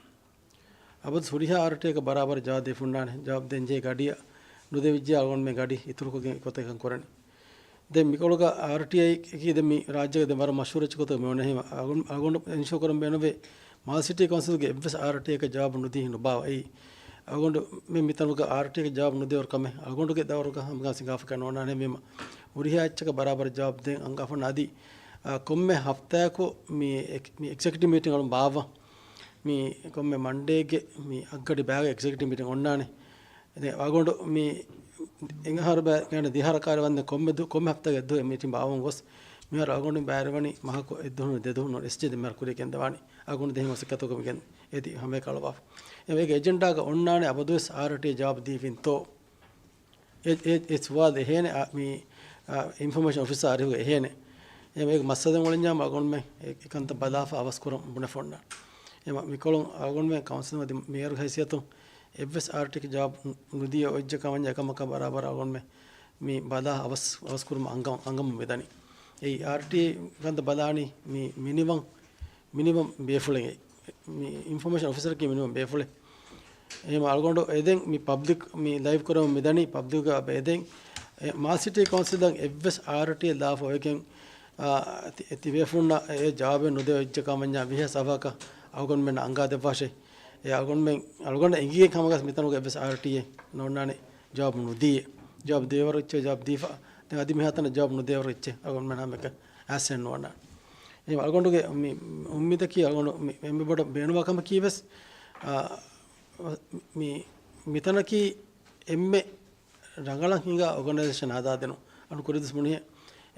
އަބަދު ހުރިހާ އާރްޓީއޭ އަކަށް ބަރާބަރަށް ޖަވާބު ދީފަ އޮންނާނެ. ޖަވާބު ދޭންޖެހޭ ގަޑިއަށް ނުދެވިއްޖެ އަޅުގަނޑުމެން ގަޑި އިތުރުކޮށްގެން އެގޮތަށް އެކަން ކުރަނީ. ދެން މިކޮޅުގަ އާރްޓީއޭ އަކީ ދެން މި ރާއްޖޭގަ ދެން ވަރަށް މަޝްހޫރު އެއްޗެއް ގޮތަށް މި އޮންނަ ހިމަ އަޅުގަނޑު، އަޅުގަނޑު އެންޝުއަ ކުރަން ބޭނުންވޭ މާލެ ސިޓީ ކައުންސިލްގެ އެއްވެސް އާރްޓީއޭ އަކަށް ޖަވާބު ނުދީ ނުބާ އެއީ. އަޅުގަނޑު މި، މިތަނުގަ އާރްޓީއޭ އަކަށް ޖަވާބު ނުދެވޭ ކަމެއް އަޅުގަނޑުގެ ދައުރުގަ ހަމަ ސިނގާފަކަށް ނޯންނާނެ. ހަމަ ހުރިހާ އެއްޗަކަށް ބަރާބަރަށް ޖަވާބު ދޭން އަންގާފަ އޮންނަ އަދި، އާ، ކޮންމެ ހަފްތާއަކު މި އެކް-، މި އެގްޒެކެޓިވް މީޓިން އަޅުން ބާއްވަން. މި ކޮންމެ މަންޑޭގެ މި އަށްގަޑި ބައިގަ އެގްޒެކެޓިވް މީޓިން އޮންނާނެ. ދެން އަޅުގަނޑު މި އެއް އަހަރު ބައި ގާތް ދިހަ ކާރި ވަންދެން ކޮންމެ ދު-، ކޮންމެ ހަފްތާގެ އެއްދުވަހެއް މީޓިން ބާއްވަމުން ގޮސް، މިހާރު އަޅުގަނޑު ބައިވެރިވަނީ މަހަކު އެއްދުވަހު ދެދުވަހު އެސްޖީ ދެ މިހާރު ކުރިޔަށް ގެންދަވާނީ. އަޅުގަނޑު ދެ މަސައްކަތަކުން މި ގެން އެދި ހަމައެކަނި އަޅުވާފަ. އެ އޭގެ އެޖެންޑާގަ އޮންނާނެ އަބަދުވެސް އާރްޓީއޭ ޖަވާބު ދީފިންތޯ؟ އެ، އެ، އެ ސުވާލު އެހޭނެ، އާ، މި، އާ، އިންފޮމޭޝަން އޮފިސަރ އަރިހުގަ އެހޭނެ. އެ އޭގެ މައްސަލަ އޮޅިންޏާމަ އަޅުގަނޑުމެން އެ، އެކަންތައް ބަލާފަ އަވަސް ކުރަން ބުނެފަ އޮންނާނެ. އެމަ މިކޮޅުން އަޅުގަނޑުމެން ކައުންސިލް މަތި މޭޔަރުގެ ހައިސިއްޔަތުން އެއްވެސް އާރްޓީއޭ ޖަވާބު ނުދިޔަ އޮތްޖެ ކަމަންޏާ އެކަމަކާ ބަރާބަރަށް އަޅުގަނޑުމެން މި ބަލާ އަވަސް، އަވަސް ކުރުމަށް އަންގަ-، އަންގަމުން މިދަނީ. އެއީ އާރްޓީއޭ ކަންތައް ބަލާނީ މި މިނިވަން، މިނިވަން ބޭފުޅެއް. މި އިންފޮމޭޝަން އޮފިސަރަކީ މިނިވަން ބޭފުޅެއް. އެހެން އަޅުގަނޑު އެދެން މި ޕަބްލިކް މި ލައިވް ކުރަމުން މިދަނީ ޕަބްލިކްގަ އެދެން. އެ މާލެ ސިޓީ ކައުންސިލަށް އެއްވެސް އާރްޓީއޭ ލާފަ އޮވެގެން، އާ، ތި-، ތިބޭފުޅުންނަށް އެ ޖަވާބެއް ނުދެވިއްޖެ ކަމަންޏާ ވިހަ ސަފަކަށް އަޅުގަނޑުމެންނަށް އަންގާ ދެއްވާށޭ. އެ އަޅުގަނޑުމެން، އަޅުގަނޑަށް އެނގިގެން ކަމަކަސް މިތަނުގަ އެއްވެސް އާރްޓީއޭ ނޯންނާނެ ޖަވާބު ނުދީ. ޖަވާބު ދޭވަރު އެއްޗެއް ޖަވާބު ދީފަ. ދެން އަދި މިހާތަނަށް ޖަވާބު ނުދޭވަރު އެއްޗެއް އަޅުގަނޑުމެން ހަމައެކަނި އައިސް ނުވަންނާނެ. އެ އަޅުގަނޑުގެ މި އުއްމީދަކީ އަޅުގަނޑު މި އެންމެ ބޮޑަށް ބޭނުންވާ ކަމަކީ ވެސް، އާ، މި، މިތަނަކީ އެންމެ ރަނގަޅަށް ހިނގާ އޯގަނައިޒޭޝަން ހަދާދިނުން. އަން ކުރިދުސް ބުނިހެ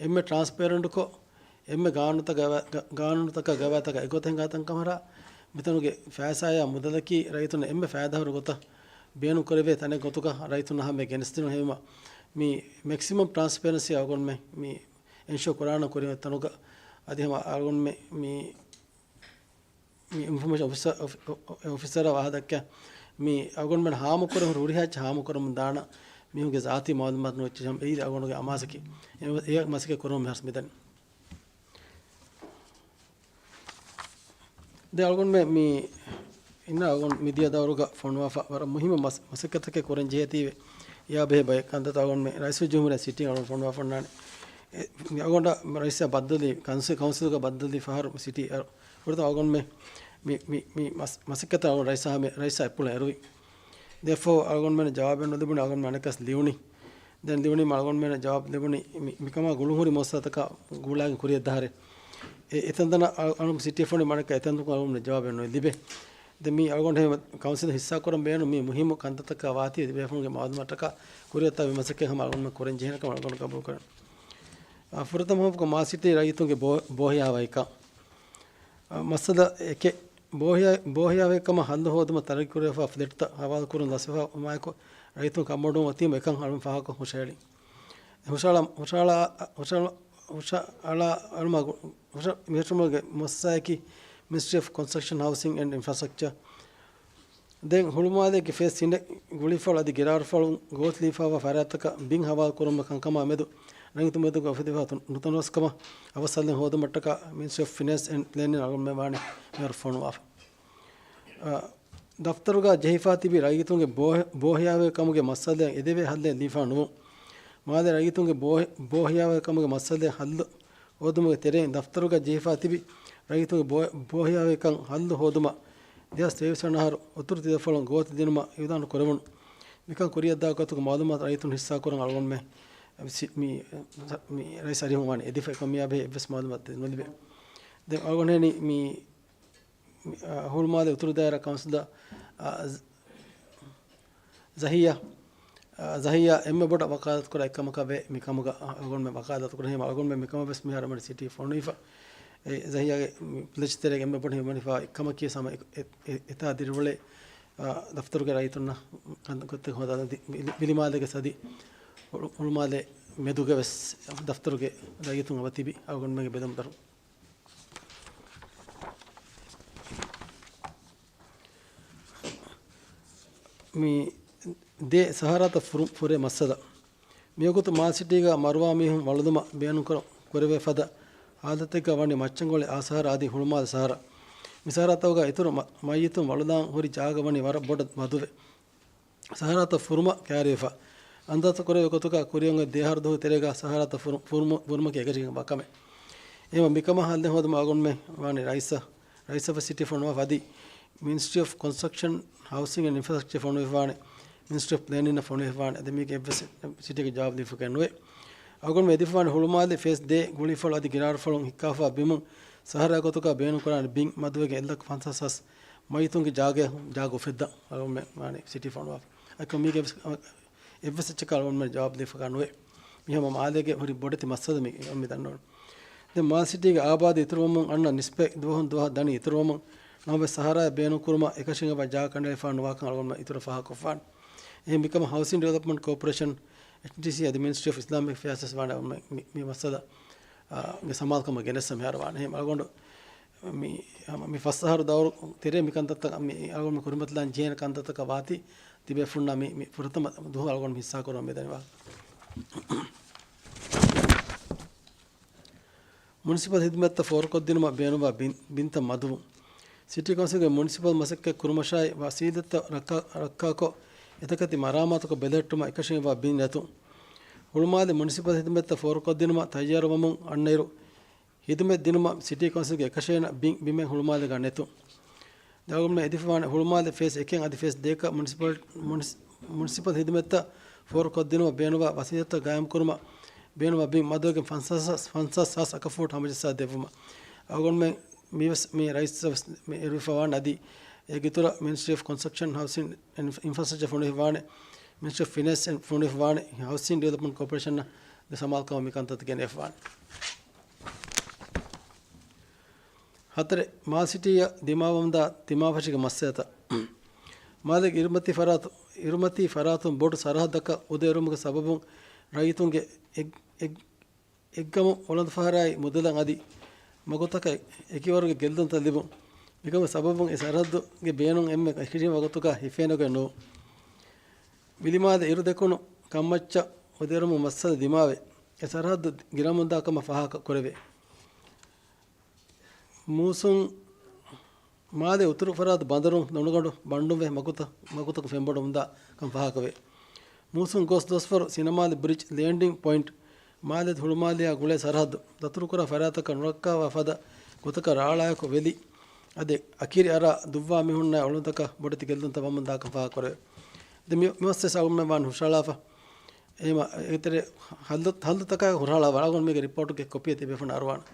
އެންމެ ޓްރާންސްޕޭރެންޓްކޮށް، އެންމެ ގާނޫނުތަކަށް ގަވާ-، ގަ-، ގާނޫނުތަކަށް ގަވާއިދުތަކާ އެގޮތަށް ހިނގާ ތަންކަމަށް މިތަނުގެ ފައިސާއާ މުދަލަކީ ރައްޔިތުންނަށް އެންމެ ފައިދާހުރި ގޮތަށް ބޭނުން ކުރެވޭ ތަނެއް ގޮތުގަ ރައްޔިތުންނަށް ހަމަ ގެނެސްދިނުން. ހެވީމަ މި މެކްސިމަމް ޓްރާންސްޕޭރެންސީ އަޅުގަނޑުމެން މި އެންޝުއަ ކުރާނަން ކުރިން ތަނުގަ އަދި ހަމަ އަޅުގަނޑުމެން މި މި އިންފޮމޭޝަން އޮފިސަރ، އޮފި-، އޮ-، އޮ-، އޮފިސަރ ވާހަކަ ދައްކާ މި އަޅުގަނޑުމެން ހާމަކުރަން ހުރި ހުރިހާ އެއްޗެއް ހާމަކުރަމުން ދާނަ މީހުންގެ ޒާތީ މައުލޫމާތު ނުވެއްޗެއް ހަމަ އެއީ އަޅުގަނޑުގެ އަމާޒަކީ. އެ، އެ މަސައްކަތް ކުރަމުން މިހާރު މިދަނީ. ދެން އަޅުގަނޑުމެން މި އިންނަ އަޅުގަނޑު މިދިޔަ ދައުރުގަ ފޮނުވާފަ ވަރަށް މުހިއްމު މަސް-، މަސައްކަތަކެއް ކުރަން ޖެހޭތީވެ. އެއާ ބެހޭ ބައެއް ކަންތައްތައް އަޅުގަނޑުމެ ރައީސުލްޖުމްހޫރިއްޔާ ސިޓީން އަޅުގަނޑު ފޮނުވާފަ އޮންނާނެ. އެ، މި އަޅުގަނޑަށް ރައީސާ ބައްދަލުވި، ކައުންސިލް، ކައުންސިލްގަ ބައްދަލުވި ފަހަރު ސިޓީ އަ-، ފުރަތަމަ އަޅުގަނޑުމެ މި، މި، މި މަސް-، މަސައްކަތަށް އަޅުގަނޑު ރައީސާ ހަމެ، ރައީސާ އެއްޕުޅަށް އެރުވި. ދެފޯ އަޅުގަނޑުމެން ޖަވާބެއް ނުލިބުނީ، އަޅުގަނޑުމެން އަނެއްކާސް ލިޔުނީ. ދެން ލިޔުނީމަ އަޅުގަނޑުމެން ޖަވާބު ލިބުނީ މި، މިކަމާ ގުޅުންހުރި މުއައްސަސާތަކާ ގުޅާގެން ކުރިއަށްދާހަރެ. އެ، އެތަންތަނަށް އަޅު-، އަޅު ސިޓީ ފޮނުވި މަނަކަ އެތަންތަނުން އަޅުގަނޑުމެން ޖަވާބެއް ނުލިބޭ. ދެން މީ އަޅުގަނޑު ހެމަ ކައުންސިލުން ހިއްސާކުރަން ބޭނުން މި މުހިއްމު ކަންތައްތަކާ ވާތީ ބޭފުޅުންގެ މައުލޫމާތަކާ ކުރިއަށްދާ މި މަސައްކަތް ހަމަ އަޅުގަނޑުމެން ކުރަން ޖެހޭނެ ކަމަށް އަޅުގަނޑު ގަބޫލުކުރަން. އާ، ފުރަތަމަ ހަމަކޮށް މާލެ ސިޓީ ރައްޔިތުންގެ ބޯ-، ބޯހިޔާވަހިކަން. އާ، މައްސަލަ އެކެއް. ބޯހިޔާ-، ބޯހިޔާވަހިކަމަށް ހައްލު ހޯދުމަށް ތަރައްގީކުރެވިފާ ފްލެޓްތައް ހަވާލުކުރުން ދަސްވެފާ ވުމާއެކު، ރައްޔިތުން ކަންބޮޑުވުމަށް ވަތީމަ އެކަން އަޅުން ފާހަގަކޮށް ހުށަހެޅި. ހުށަހަޅާ-، ހުށަހަޅާ-، ހުށަ-، ހުށަހަޅާ އަޅުމާ ގު-، ހުށަ-، މިހެން ހުށަހެޅުމުގެ މުއައްސަސާއަކީ މިނިސްޓްރީ އޮފް ކޮންސްޓްރަކްޝަން، ހައުސިން އެންޑް އިންފްރާސްޓްރަކްޗަރ. ދެން ހުޅުމާލޭގެ ފޭސް ތިނެއް ގުޅިފަޅު އަދި ގިރާރުފަޅުން ގޯތިލީފާވާ ފަރާތްތަކަށް ބިން ހަވާލުކުރުމަށް ކަންކަމާ މެދު ރައްޔިތުން މެދުގަ އުފެދިފާ ތު-، ނުތަނަވަސްކަމަށް އަވަސް ހައްލެއް ހޯދުމަށްޓަކާ މިނިސްޓްރީ އޮފް ފިނޭންސް އެންޑް ޕްލޭނިން އަޅުގަނޑުމެން ވާނެ މިހާރު ފޮނުވާފަ. އަ، ދަފްތަރުގަ ޖެހިފާ ތިބި ރައްޔިތުންގެ ބޯ-، ބޯހިޔާވަހިކަމުގެ މައްސަލައަށް އެދެވޭ ހައްލެއް ލިބިފާ ނުވުން. މާލެ ރައްޔިތުންގެ ބޯ-، ބޯހިޔާވަހިކަމުގެ މައްސަލައަށް ހައްލު ހޯދުމުގެ ތެރެއިން ދަފްތަރުގަ ޖެހިފާ ތިބި ރައްޔިތުންގެ ބޯ-، ބޯހިޔާވަހިކަން ހައްލު ހޯދުމަށް ދެހާސް ތޭވީސް ވަނަ އަހަރު އުތުރު ތިލަފަޅުން ގޯތި ދިނުމަށް އިއުލާނު ކުރެވުނު. މިކަން ކުރިއަށްދާ ގޮތުގެ މައުލޫމާތު ރައްޔިތުން ހިއްސާކުރަން އަޅުގަނޑުމެ ސި-، މި، މި ރައީސް އަރިހުން ވާނެ އެދިފަ އެކަމް މިއާ ބެހޭ އެއްވެސް މައުލޫމާތެއް ނުލިބޭ. ދެން އަޅުގަނޑު ހެނީ މި މި، އަ، ހުޅުމާލެ އުތުރު ދާއިރާ ކައުންސިލަށް، އަ، ޒ-، ޒަހިއްޔާ، އަ، ޒަހިއްޔާ އެންމެ ބޮޑަށް ވަކާލަތުކުރާ އެއްކަމަކަށް ވޭ މިކަމުގަ، އަ، އަޅުގަނޑުމެ ވަކާލަތުކުރޭ ހަމަ އަޅުގަނޑުމެ މިކަމަށް ވެސް މިހާރު މަޑި ސިޓީ ފޮނުވިފަ. އެ ޒަހިއްޔާގެ މި ޕްލެޖް ތެރޭގެ އެންމެ ބޮޑު ހިމަނިފާ އެއްކަމަކީ ސަމަ އެ-، އެ-، އެ-، އެތާ ދިރިއުޅޭ، އަ، ދަފްތަރުގެ ރައްޔިތުންނަށް ކަން-، ގޮތެއް ހޯދާ ދި-، ވިލި-، ވިލިމާލޭގެ ސަދި ހުޅު-، ހުޅުމާލެ މެދުގަ ވެސް ދަފްތަރުގެ ރައްޔިތުން އަވަ ތިބި އަޅުގަނޑުމެންގެ ބެލުން ދަރު. މި ދޭ ސަހަރާތައް ފުރު-، ފުރޭ މައްސަލަ. މިވަގުތު މާލެ ސިޓީގަ މަރުވާ މީހުން ވަޅުލުމަށް ބޭނުންކުރ-، ކުރެވޭ ފަދަ ހާލަތެއްގަ ވަނީ މައްޗަންގޮޅި އާ ސަހަރާ އަދި ހުޅުމާލެ ސަހަރާ. މި ސަހަރާތަކުގަ އިތުރު މަ-، މައްޔިތުން ވަޅުލާން ހުރި ޖާގަ ވަނީ ވަރަށް ބޮޑަށް މަދުވެ. ސަހަރާތައް ފުރުމަށް ކައިރިވެފަ. އަނދާސްތައް ކުރެވޭ ގޮތުގަ ކުރިއަށް އޮތް ދެއަހަރު ދުވަހު ތެރޭގަ ސަހަރާތައް ފުރު-، ފުރުމު-، ފުރުމަކީ އެކަށީގެންވާ ކަމެއް. އެހެންވެ މިކަމަށް ހައްލެއް ހޯދުމަށް އަޅުގަނޑުމެ ވާނެ ރައީސަށް، ރައީސަށް ވެސް ސިޓީ ފޮނުވާފަ އަދި މިނިސްޓްރީ އޮފް ކޮންސްޓްރަކްޝަން، ހައުސިން އެންޑް އިންފްރާސްޓްރަކްޗަރ ފޮނުވިފާނެ، މިނިސްޓްރީ އޮފް ޕްލޭނިންއަށް ފޮނުވިފާނެ. އަދި މީގެ އެއްވެސް ސިޓީގެ ޖަވާބު ލިބިފަކަށް ނުވޭ. އަޅުގަނޑުމެ އެދިފާނެ ހުޅުމާލެ ފޭސް ދޭ ގުޅިފަޅު އަދި ގިރާރުފަޅުން ހިއްކާފާ ބިމުން ސަހަރާ ގޮތުގަ ބޭނުންކުރާނެ ބިން މަދުވެގެން އެއްލައްކަ ފަންސާސް ހާސް މައްޔިތުންގެ ޖާގަ، ޖާގަ އުފެއްދަން އަޅުގަނޑުމެ ވާނެ ސިޓީ ފޮނުވާފަ. އެކަމް މީގެ އެއްވެސް އެއްޗަކަށް އަޅުގަނޑުމެން ޖަވާބު ދީފަކާ ނުވޭ. މި ހަމަ މާލޭގެ ހުރި ބޮޑެތި މައްސަލަ މި މި ދަންނަވަން. ދެން މާލެ ސިޓީގެ އާބާދީ އިތުރުވަމުން އަންނަ ނިސްބަތް ދުވަހުން ދުވަހަށް ދަނީ އިތުރުވަމުން ނަމަވެސް ސަހަރާއަށް ބޭނުންކުރުމަށް އެކަށީގެންވާ ޖާގަ ކަނޑައެޅިފާ ނުވާކަން އަޅުގަނޑުމެން އިތުރަށް ފާހަގަކޮށްފާނެ. އެހެން މިކަމަށް ހައުސިން ޑިވެލޮޕްމަންޓް ކޯޕަރޭޝަން، އެޗްޑީސީ އަދި މިނިސްޓްރީ އޮފް އިސްލާމިކް އެފެއާސް ވެސް ވާނެ މި، މި، މި މައްސަލަ، އާ، ގެ ސަމާލުކަމަށް ގެނެސް މިހާރު ވާނެ. އެހެން އަޅުގަނޑު މި، މި ފަސް އަހަރު ދައުރު ތެރޭ މިކަންތައްތައް މި އަޅުގަނޑު ކުރިމަތިލާން ޖެހޭނެ ކަންތައްތަކަށް ވާތީ ތިބޭފުންނާ މި، މި ފުރަތަމަ ދުވަހު އަޅުގަނޑު ހިއްސާކުރަން މިދަނީ ވާހަކަ. މުނިސިޕަލް ހިދުމަތްތައް ފޯރުކޮށްދިނުމަށް ބޭނުންވާ ބިން، ބިންތައް މަދުވުން. ސިޓީ ކައުންސިލްގެ މުނިސިޕަލް މަސައްކަތް ކުރުމަށާއި ވަސީލަތްތައް ރައްކާ، ރައްކާކޮށް، އެތަކެތި މަރާމާތުކޮށް ބެލެހެއްޓުމަށް އެކަށީގެންވާ ބިން ނެތުން. ހުޅުމާލެ މުނިސިޕަލް ހިދުމަތްތައް ފޯރުކޮށްދިނުމަށް ތައްޔާރުވަމުން އަންނައިރު، ހިދުމަތް ދިނުމަށް ސިޓީ ކައުންސިލްގެ އެކަށޭނަ ބިން ބިމެއް ހުޅުމާލޭގަ ނެތުން. އަޅުގަނޑުމެން އެދިފަވާނެ ހުޅުމާލެ ފޭސް އެކެއް އަދި ފޭސް ދޭކަށް މުނިސިޕަލް، މުނިސި-، މުނިސިޕަލް ހިދުމަތްތައް ފޯރުކޮށްދިނުމަށް ބޭނުންވާ ވަސީލަތްތައް ގާއިމްކުރުމަށް ބޭނުންވާ ބިން މަދުވެގެން ފަންސާސް، ފަންސާސް ހާސް އަކަފޫޓް ހަމަޖައްސާ ދެއްވުމަށް. އަޅުގަނޑުމެން މިވެސް މި ރައީސަށް ވެސް މި އެރުވިފަވާނެ އަދި އޭގެ އިތުރަށް މިނިސްޓްރީ އޮފް ކޮންސްޓްރަކްޝަން، ހައުސިން އެންޑް އިންފްރާސްޓްރަކްޗަރ ފޮނުވިފަވާނެ، މިނިސްޓްރީ އޮފް ފިނޭންސް ފޮނުވިފަވާނެ، ހައުސިން ޑިވެލޮޕްމަންޓް ކޯޕަރޭޝަންއަށް ދެ ސަމާލުކަމަށް މިކަންތައް ގެނެފަވާނެ. ހަތަރެއް، މާލެ ސިޓީއަށް ދިމާވަމުންދާ ދިމާވެށިގެ މައްސަލަތައް. މާލޭގެ އިރުމަތީ ފަރާތު-، އިރުމަތީ ފަރާތުން ބޮޑު ސަރަހައްދަކަށް އުދައެރުމުގެ ސަބަބުން ރައްޔިތުންގެ އެއް-، އެއް-، އެއްގަމު އޮޅަނދުފަހަރާއި މުދަލަށް އަދި މަގުތަކަށް އެކިވަރުގެ ގެއްލުންތައް ލިބުން. މިކަމުގެ ސަބަބުން އެ ސަރަހައްދުގެ ބޭނުން އެންމެ އެކި ވަގުތުގަ ހިފޭނެގޮތް ނޫން. ވިލިމާލެ އިރުދެކުނު ކަންމައްޗަށް އުދައެރުމުގެ މައްސަލަ ދިމާވެ، އެ ސަރަހައްދު ގިނަމުންދާ ކަމަށް ފާހަގަ ކުރެވޭ. މޫސުން، މާލެ އުތުރު ފަރާތު ބަނދަރުން ލޮނުގަނޑު ބަންޑުންވެ މަގުތަ-، މަގުތަކު ފެންބޮޑުވަމުންދާ ކަން ފާހަގަވޭ. މޫސުން ގޮސް ދުވަސްވަރު ސިނަމާލެ ބްރިޖް ލޭންޑިން ޕޮއިންޓް މާލެ ހުޅުމާލެއާ ގުޅޭ ސަރަހައްދު ދަތުރުކުރާ ފަރާތަކަށް ނުރައްކާވާ ފަދަ ގޮތަކަށް ރާޅާއެކު ވެލި އަދި އަކިރި އަރާ ދުއްވާ މީހުންނާ އޮޅުންތަކަށް ބޮޑެތި ގެއްލުންތައް ވަމުންދާކަން ފާހަގަކުރެވޭ. ދެ މި-، މިވަސްވެސް އަޅުގަނޑުމެން ވާން ހުށަހަޅާފަ. އެހެމަ އޭގެތެރޭ ހައްލު-، ހައްލުތަކާ ހުށަހަޅާ ވަރަށް އަޅުގަނޑު މީގެ ރިޕޯޓުގެ ކޮޕީއެއް ތިބޭފުން އަރުވާނެ.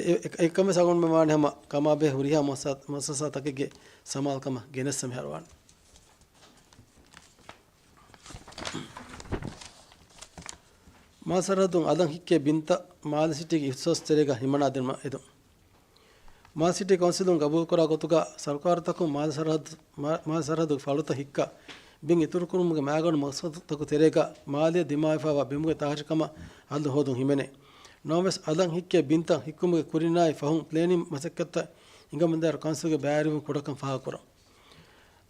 އެ-، އެ-، އެކަމެސް އަޅުގަނޑުމެން ވާނެ ހަމަ ކަމާބެހޭ ހުރިހާ މުއައްސަ-، މުއައްސަސާތަކެއްގެ ސަމާލުކަމަށް ގެނެއްސަ މިހާރު ވާނެ. މާލެ ސަރަހައްދުން އަލަށް ހިއްކޭ ބިންތައް މާލެ ސިޓީގެ އިހްތިސާސް ތެރޭގަ ހިމަނާދިނުމަށް އެދުން. މާލެ ސިޓީ ކައުންސިލުން ގަބޫލުކުރާ ގޮތުގަ ސަރުކާރުތަކުން މާލެ ސަރަހައްދު، މާ-، މާލެ ސަރަހައްދުގެ ފަޅުތައް ހިއްކާ ބިން އިތުރުކުރުމުގެ މައިގަނޑު މަޤްޞަދުތަކު ތެރޭގަ މާލެއަށް ދިމާވެފައިވާ ބިމުގެ ތާށިކަމަށް ހައްލު ހޯދުން ހިމެނޭ. ނަމަވެސް، އަލަށް ހިއްކޭ ބިންތައް ހިއްކުމުގެ ކުރިންނާއި ފަހުން ޕްލޭނިން މަސައްކަތްތައް ހިނގަމުންދާއިރު ކައުންސިލްގެ ބައިވެރިވުން ކުޑަކަން ފާހަގަކުރަން.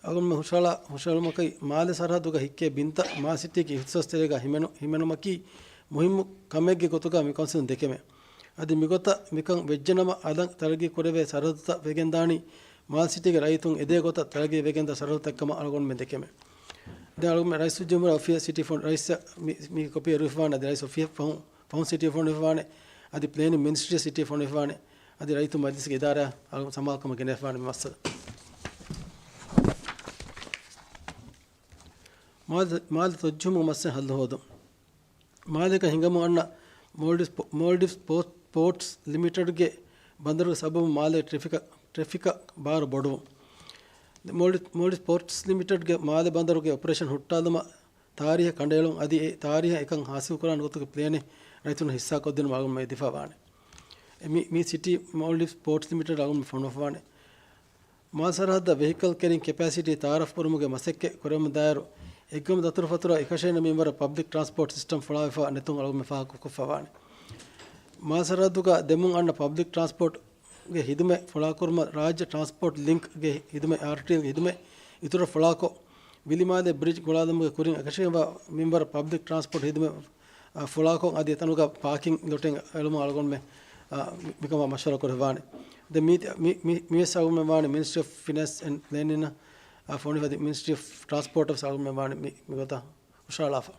އަޅުގަނޑުމެން ހުށަހަޅާ-، ހުށަހެޅުމަކީ، މާލެ ސަރަހައްދުގަ ހިއްކޭ ބިންތައް މާލެ ސިޓީގެ އިހްތިސާސް ތެރޭގަ ހިމެނު-، ހިމެނުމަކީ މުހިއްމު ކަމެއްގެ ގޮތުގަ މި ކައުންސިލުން ދެކެމެ. އަދި މިގޮތަށް މިކަން ވެއްޖެނަމަ، އަލަށް ތަރައްގީ ކުރެވޭ ސަރަހައްދުތައް ވެގެންދާނީ މާލެ ސިޓީގެ ރައްޔިތުން އެދޭ ގޮތަށް ތަރައްގީ ވެގެންދާ ސަރަހައްދުތައްކަމަށް އަޅުގަނޑުމެން ދެކެމެ. ދެން އަޅުގަނޑުމެން ރައީސުލްޖުމްހޫރިއްޔާ އޮފީހަށް ސިޓީ ފޮން-، ރައީސަށް މި-، މީގެ ކޮޕީ އެރުވިފަވާނެ. އަދި ރައީސް އޮފީހަށް ފަހުން، ފަހުން ސިޓީ ފޮނުވިފަވާނެ. އަދި ޕްލޭނިން މިނިސްޓްރީއަށް ސިޓީ ފޮނުވިފަވާނެ. އަދި ރައްޔިތުން މަޖިލިސްގެ އިދާރާއަށް އަޅުގަނޑު ސަމާލުކަމަށް ގެނެފާނެ މި މައްސަލަ. މާލެ، މާލެ ތޮއްޖުމުގެ މައްސަލަ ހައްލު ހޯދުން. މާލޭގަ ހިނގަމުން އަންނަ މޯލްޑިވްސް ޕޯ-، މޯލްޑިވްސް ޕޯޓްސް ލިމިޓެޑްގެ ބަނދަރުގެ ސަބަބުން މާލޭ ޓްރެފިކަށް، ޓްރެފިކަށް ބާރު ބޮޑުވުން. މޯލްޑިވްސް، މޯލްޑިވްސް ޕޯޓްސް ލިމިޓެޑްގެ މާލެ ބަނދަރުގެ އޮޕަރޭޝަން ހުއްޓާލުމަށް ތާރީހަށް ކަނޑައެޅުން އަދި އެ ތާރީހަށް އެކަން ހާސިލްކުރާނެ ގޮތުގެ ޕްލޭނެއް ރައްޔިތުންނަށް ހިއްސާކޮށްދިނުމަށް އަޅުގަނޑުމެން އެދިފަވާނެ. އެ މި، މި ސިޓީ މޯލްޑިވްސް ޕޯޓްސް ލިމިޓެޑް އަޅުގަނޑުމެން ފޮނުވަފަވާނެ. މާލެ ސަރަހައްދަށް ވެހިކަލް ކެރިން ކެޕޭސިޓީ ތައާރަފް ކުރުމުގެ މަސައްކަތް ކުރެވެމުންދާއިރު، އެއްގަމު ދަތުރުފަތުރަށް އެކަށައިނަ މިންވަރަށް ޕަބްލިކް ޓްރާންސްޕޯޓް ސިސްޓަމް ފުޅާވެފަ ނެތުން އަޅުގަނޑުމެން ފާހަގަކޮށްފަވާނެ. މާލެ ސަރަހައްދުގަ ދެމުން އަންނަ ޕަބްލިކް ޓްރާންސްޕޯޓްގެ ހިދުމަތް ފުޅާކުރުމަށް ރާއްޖެ ޓްރާންސްޕޯޓް ލިންކްގެ ހިދުމަތް، އާރްޓީއެލްގެ ހިދުމަތް އިތުރަށް ފުޅާކޮށް، ވިލިމާލެ ބްރިޖް ގުޅާލުމުގެ ކުރިން އެކަށައިންވާ މިންވަރަށް ޕަބްލިކް ޓްރާންސްޕޯޓް ހިދުމަތް އާ، ފުޅާކޮށް އަދި އެތަނުގަ ޕާކިން ލޮޓެއް އެޅުމަށް އަޅުގަނޑުމެން، އާ، މި-، މިކަމަށް މަޝްވަރާ ކުރެވާނެ. ދެން މީ-، މި-، މި-، މިވެސް އަޅުގަނޑުމެން ވާނެ މިނިސްޓްރީ އޮފް ފިނޭންސް އެންޑް ޕްލޭނިން، އާ، ފޮނުވި އަދި މިނިސްޓްރީ އޮފް ޓްރާންސްޕޯޓް ވެސް އަޅުގަނޑުމެން ވާނެ މި-، މިގޮތަށް ހުށަހަޅާފަ.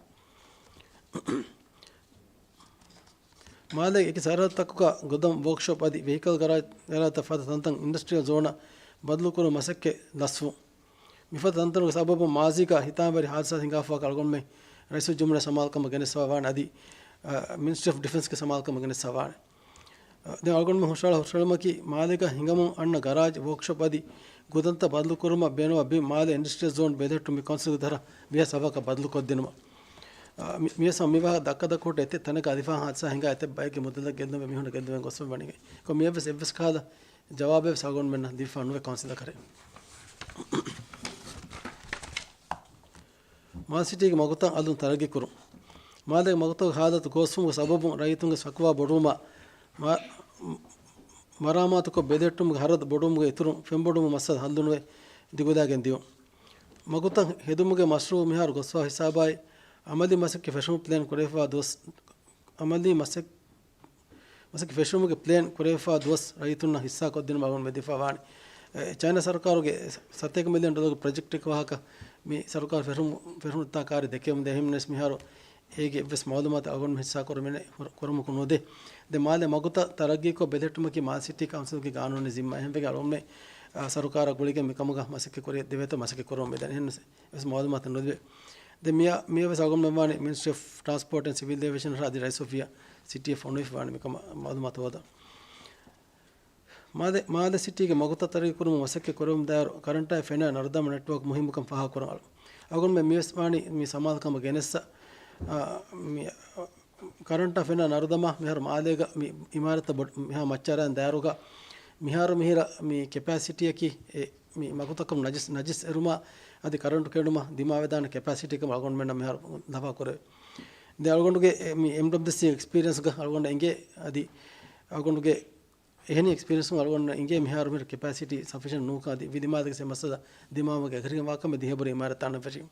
މާލޭގެ އެކި ސަރަހައްދުތަކުގަ ގުދަމް، ވޯކްޝޮޕް އަދި ވެހިކަލް ގަރާޖް، ގަރާޖްތައް ފަދަ ތަންތަން އިންޑަސްޓްރިއަލް ޒޯނަށް ބަދަލުކުރުމުގެ މަސައްކަތް ލަސްވުން. މިފަދަ ތަންތަނުގެ ސަބަބުން މާޒީގަ ހިތާމަވެރި ހާދިސާ ހިނގާފައިވާކަން އަޅުގަނޑުމެން ރައީސުލްޖުމްހޫރިއްޔާ ސަމާލުކަމަށް ގެނެސްފައިވާނެ އަދި، އަ، މިނިސްޓްރީ އޮފް ޑިފެންސްގެ ސަމާލުކަމަށް ގެނެސްފައިވާނެ. އަ، ދެން އަޅުގަނޑުމެން ހުށަހަޅާ-، ހުށަހެޅުމަކީ، މާލޭގަ ހިނގަމުން އަންނަ ގަރާޖް، ވޯކްޝޮޕް އަދި ގުދަންތައް ބަދަލުކުރުމަށް ބޭނުންވާ ބިން މާލޭ އިންޑަސްޓްރިއަލް ޒޯން ބެލެހެއްޓުން މި ކައުންސިލްގެ ދަށަށް ވިހަ ސަބަކަށް ބަދަލުކޮށްދިނުމަށް. އަ، މި-، މިވެސް މިވާހަކަ ދައްކާ ދައްކާ ހުއްޓި އެތައް ތަނަކަށް އަލިފާން ހާދިސާ ހިނގާ އެތައް ބައެއްގެ މުދަލަށް ގެއްލުންވެ މީހުންނަށް ގެއްލުންވެ ގޮސްފަ ވަނީ. ކޮ މިއަށްވެސް އެއްވެސް ކަހަލަ ޖަވާބެއް ވެސް އަޅުގަނޑުމެންނަށް ދީފަ ނުވޭ ކައުންސިލަކަށެއް. މާލެ ސިޓީގެ މަގުތައް އަލުން ތަރައްގީ ކުރުން. މާލޭގެ މަގުތަކުގެ ހާލަތު ގޯސްވުމުގެ ސަބަބުން ރައްޔިތުންގެ ޝަކުވާ ބޮޑުވުމާ، މަ-، މަރާމާތުކޮށް ބެލެހެއްޓުމުގެ ހަރަދު ބޮޑުވުމުގެ އިތުރުން ފެންބޮޑުވުމުގެ މައްސަލަ ހައްލުނުވެ ދިގުލާގެން ދިޔުން. މަގުތައް ހެދުމުގެ މަޝްރޫއު މިހާރު ގޮސްފަ ހިސާބާއި، އަމަލީ މަސައްކަތް ފެށުމަށް ޕްލޭން ކުރެވިފައިވާ ދުވަސް، އަމަލީ މަސައް-، މަސައްކަތް ފެށުމުގެ ޕްލޭން ކުރެވިފައިވާ ދުވަސް ރައްޔިތުންނަށް ހިއްސާކޮށްދިނުމަށް އަޅުގަނޑުމެން ދީފައިވާނެ. އެ، ޗައިނާ ސަރުކާރުގެ ސަތޭކަ މިލިއަން ޑޮލަރުގެ ޕްރޮޖެކްޓެއްގެ ވާހަކަ މި ސަރުކާރު ފެށުން-، ފެށުނުތާ ކާރި ދެކެވެމުންދޭ. އެހެންނަމަވެސް މިހާރު އޭގެ އެއްވެސް މައުލޫމާތެއް އަޅުގަނޑުމެން ހިއްސާކުރުމެއް ނެ-، ކުރު-، ކުރުމަކު ނުދޭ. ދެން މާލެ މަގުތައް ތަރައްގީކޮށް ބެލެހެއްޓުމަކީ މާލެ ސިޓީ ކައުންސިލްގެ ގާނޫނީ ޒިންމާ. އެހެންވެގެން އަޅުގަނޑުމެން، އާ، ސަރުކާރާ ގުޅިގެން މިކަމުގަ މަސައްކަތް ކުރި ދެވޭތޯ މަސައްކަތް ކުރަމުން މިދަނީ. އެހެން ވެސް މައުލޫމާތެއް ނުލިބޭ. ދެން މިއަ-، މިއަށް ވެސް އަޅުގަނޑުމެން ވާނީ މިނިސްޓްރީ އޮފް ޓްރާންސްޕޯޓް އެންޑް ސިވިލް އޭވިއޭޝަން އަދި ރައީސް އޮފީހަށް ސިޓީއަށް ފޮނުވިފަވާނެ މިކަމަށް މައުލޫމާތު ހޯދަން. މާލެ-، މާލެ ސިޓީގެ މަގުތައް ތަރައްގީ ކުރުމަށް މަސައްކަތް ކުރެވުމުންދާއިރު، ކަރަންޓާއި ފެނާ ނަރުދަމާ ނެޓްވޯކް މުހިއްމުކަން ފާހަގަކުރަން އަޅު. އަޅުގަނޑުމެން މިވެސް ވާނީ މި ސަމާލުކަމަށް ގެނެއްސަ، އާ، މި، އާ، ކަރަންޓާ ފެނާ ނަރުދަމާ މިހާރު މާލޭގަ މި އިމާރާތްތައް ބޮޑު-، މިހާ މައްޗަށް އަރާން ދާއިރުގަ މިހާރު މިހިރަ މި ކެޕޭސިޓީއަކީ އެ މި މަގުތަކުން ނަޖިސް، ނަޖިސް އެރުމާ އަދި ކަރަންޓު ކެނޑުމަށް ދިމާވެދާނެ ކެޕޭސިޓީ ކަމަށް އަޅުގަނޑުމެންނަށް މިހާރު ލަފާ ކުރެވޭ. ދެން އަޅުގަނޑުގެ އެ މި އެމްޑަބްލިއުސީ އެކްސްޕީރިއެންސްގަ އަޅުގަނޑަށް އެނގޭ އަދި އަޅުގަނޑުގެ އެހެނި އެކްސްޕީރިއެންސުން އަޅުގަނޑަށް އެނގޭ މިހާރު މިހިރަ ކެޕޭސިޓީ ސަފިޝަންޓް ނޫންކަން އަދި ވިލިމާލެގެ މައްސަލަ ދިމާވުމުގެ އެކަށީގެންވާކަމެއް ދިހަ ބުރި އިމާރާތް ތަނަށް ފެށީމަ.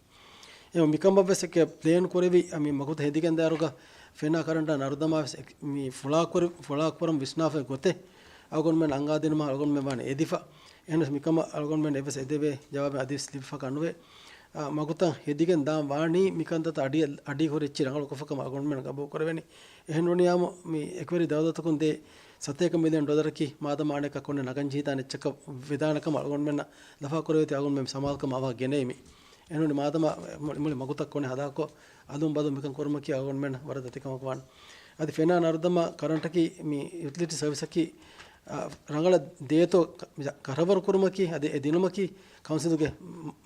އެ މިކަމަށްވެސް އެކެ ޕްލޭން ކުރެވި މި މަގުތައް ހެދިގެން ދާއިރުގަ ފެނާ ކަރަންޓާ ނަރުދަމާ ވެސް އެ-، މި ފުޅާކުރި-، ފުޅާކުރަން ވިސްނާފައި ގޮތެއް އަޅުގަނޑުމެން އަންގާދިނުމަށް އަޅުގަނޑުމެން ވާނެ އެދިފަ. އެހެނަސް މިކަމަށް އަޅުގަނޑުމެން އެއްވެސް އެދެވޭ ޖަވާބެއް އަދިވެސް ލިބިފަކަށް ނުވޭ. އާ، މަގުތައް ހެދިގެން ދާން ވާނީ މިކަންތައްތައް އަޑި، އަޑީ ހުރި އެއްޗިހި ރަނގަޅު ކޮށްފަކަމަށް އަޅުގަނޑުމެން ގަބޫލު ކުރެވެނީ. އެހެން ނޫނިއްޔާމު މި އެކުވެރި ދައުލަތަކުން ދޭ ސަތޭކަ މިލިއަން ޑޮލަރަކީ މާދަމާ އަނެއްކާ ކޮންނެ ނަގަން ޖެހިދާނެ އެއްޗަކަށް ވެދާނެ ކަމަށް އަޅުގަނޑުމެންނަށް ލަފާ ކުރެވޭތީ އަޅުގަނޑުމެން ސަމާލުކަމަށް އަވަހަށް ގެނައީމި. އެހެން ނޫނީ މާދަމާ މުޅި، މުޅި މަގުތައް ކޮންނެ ހަލާކޮށް އަލުން ބަލުން މިކަން ކުރުމަކީ އަޅުގަނޑުމެންނަށް ވަރަށް ދަތިކަމަކު ވާނެ. އަދި ފެނާ ނަރުދަމާ ކަރަންޓަކީ މި ޔުޓިލިޓީ ސަރވިސަކީ، އާ، ރަނގަޅަށް ދޭތޯ، މި ކަރަވަރު ކުރުމަކީ އަދި އެ ދިނުމަކީ ކައުންސިލުގެ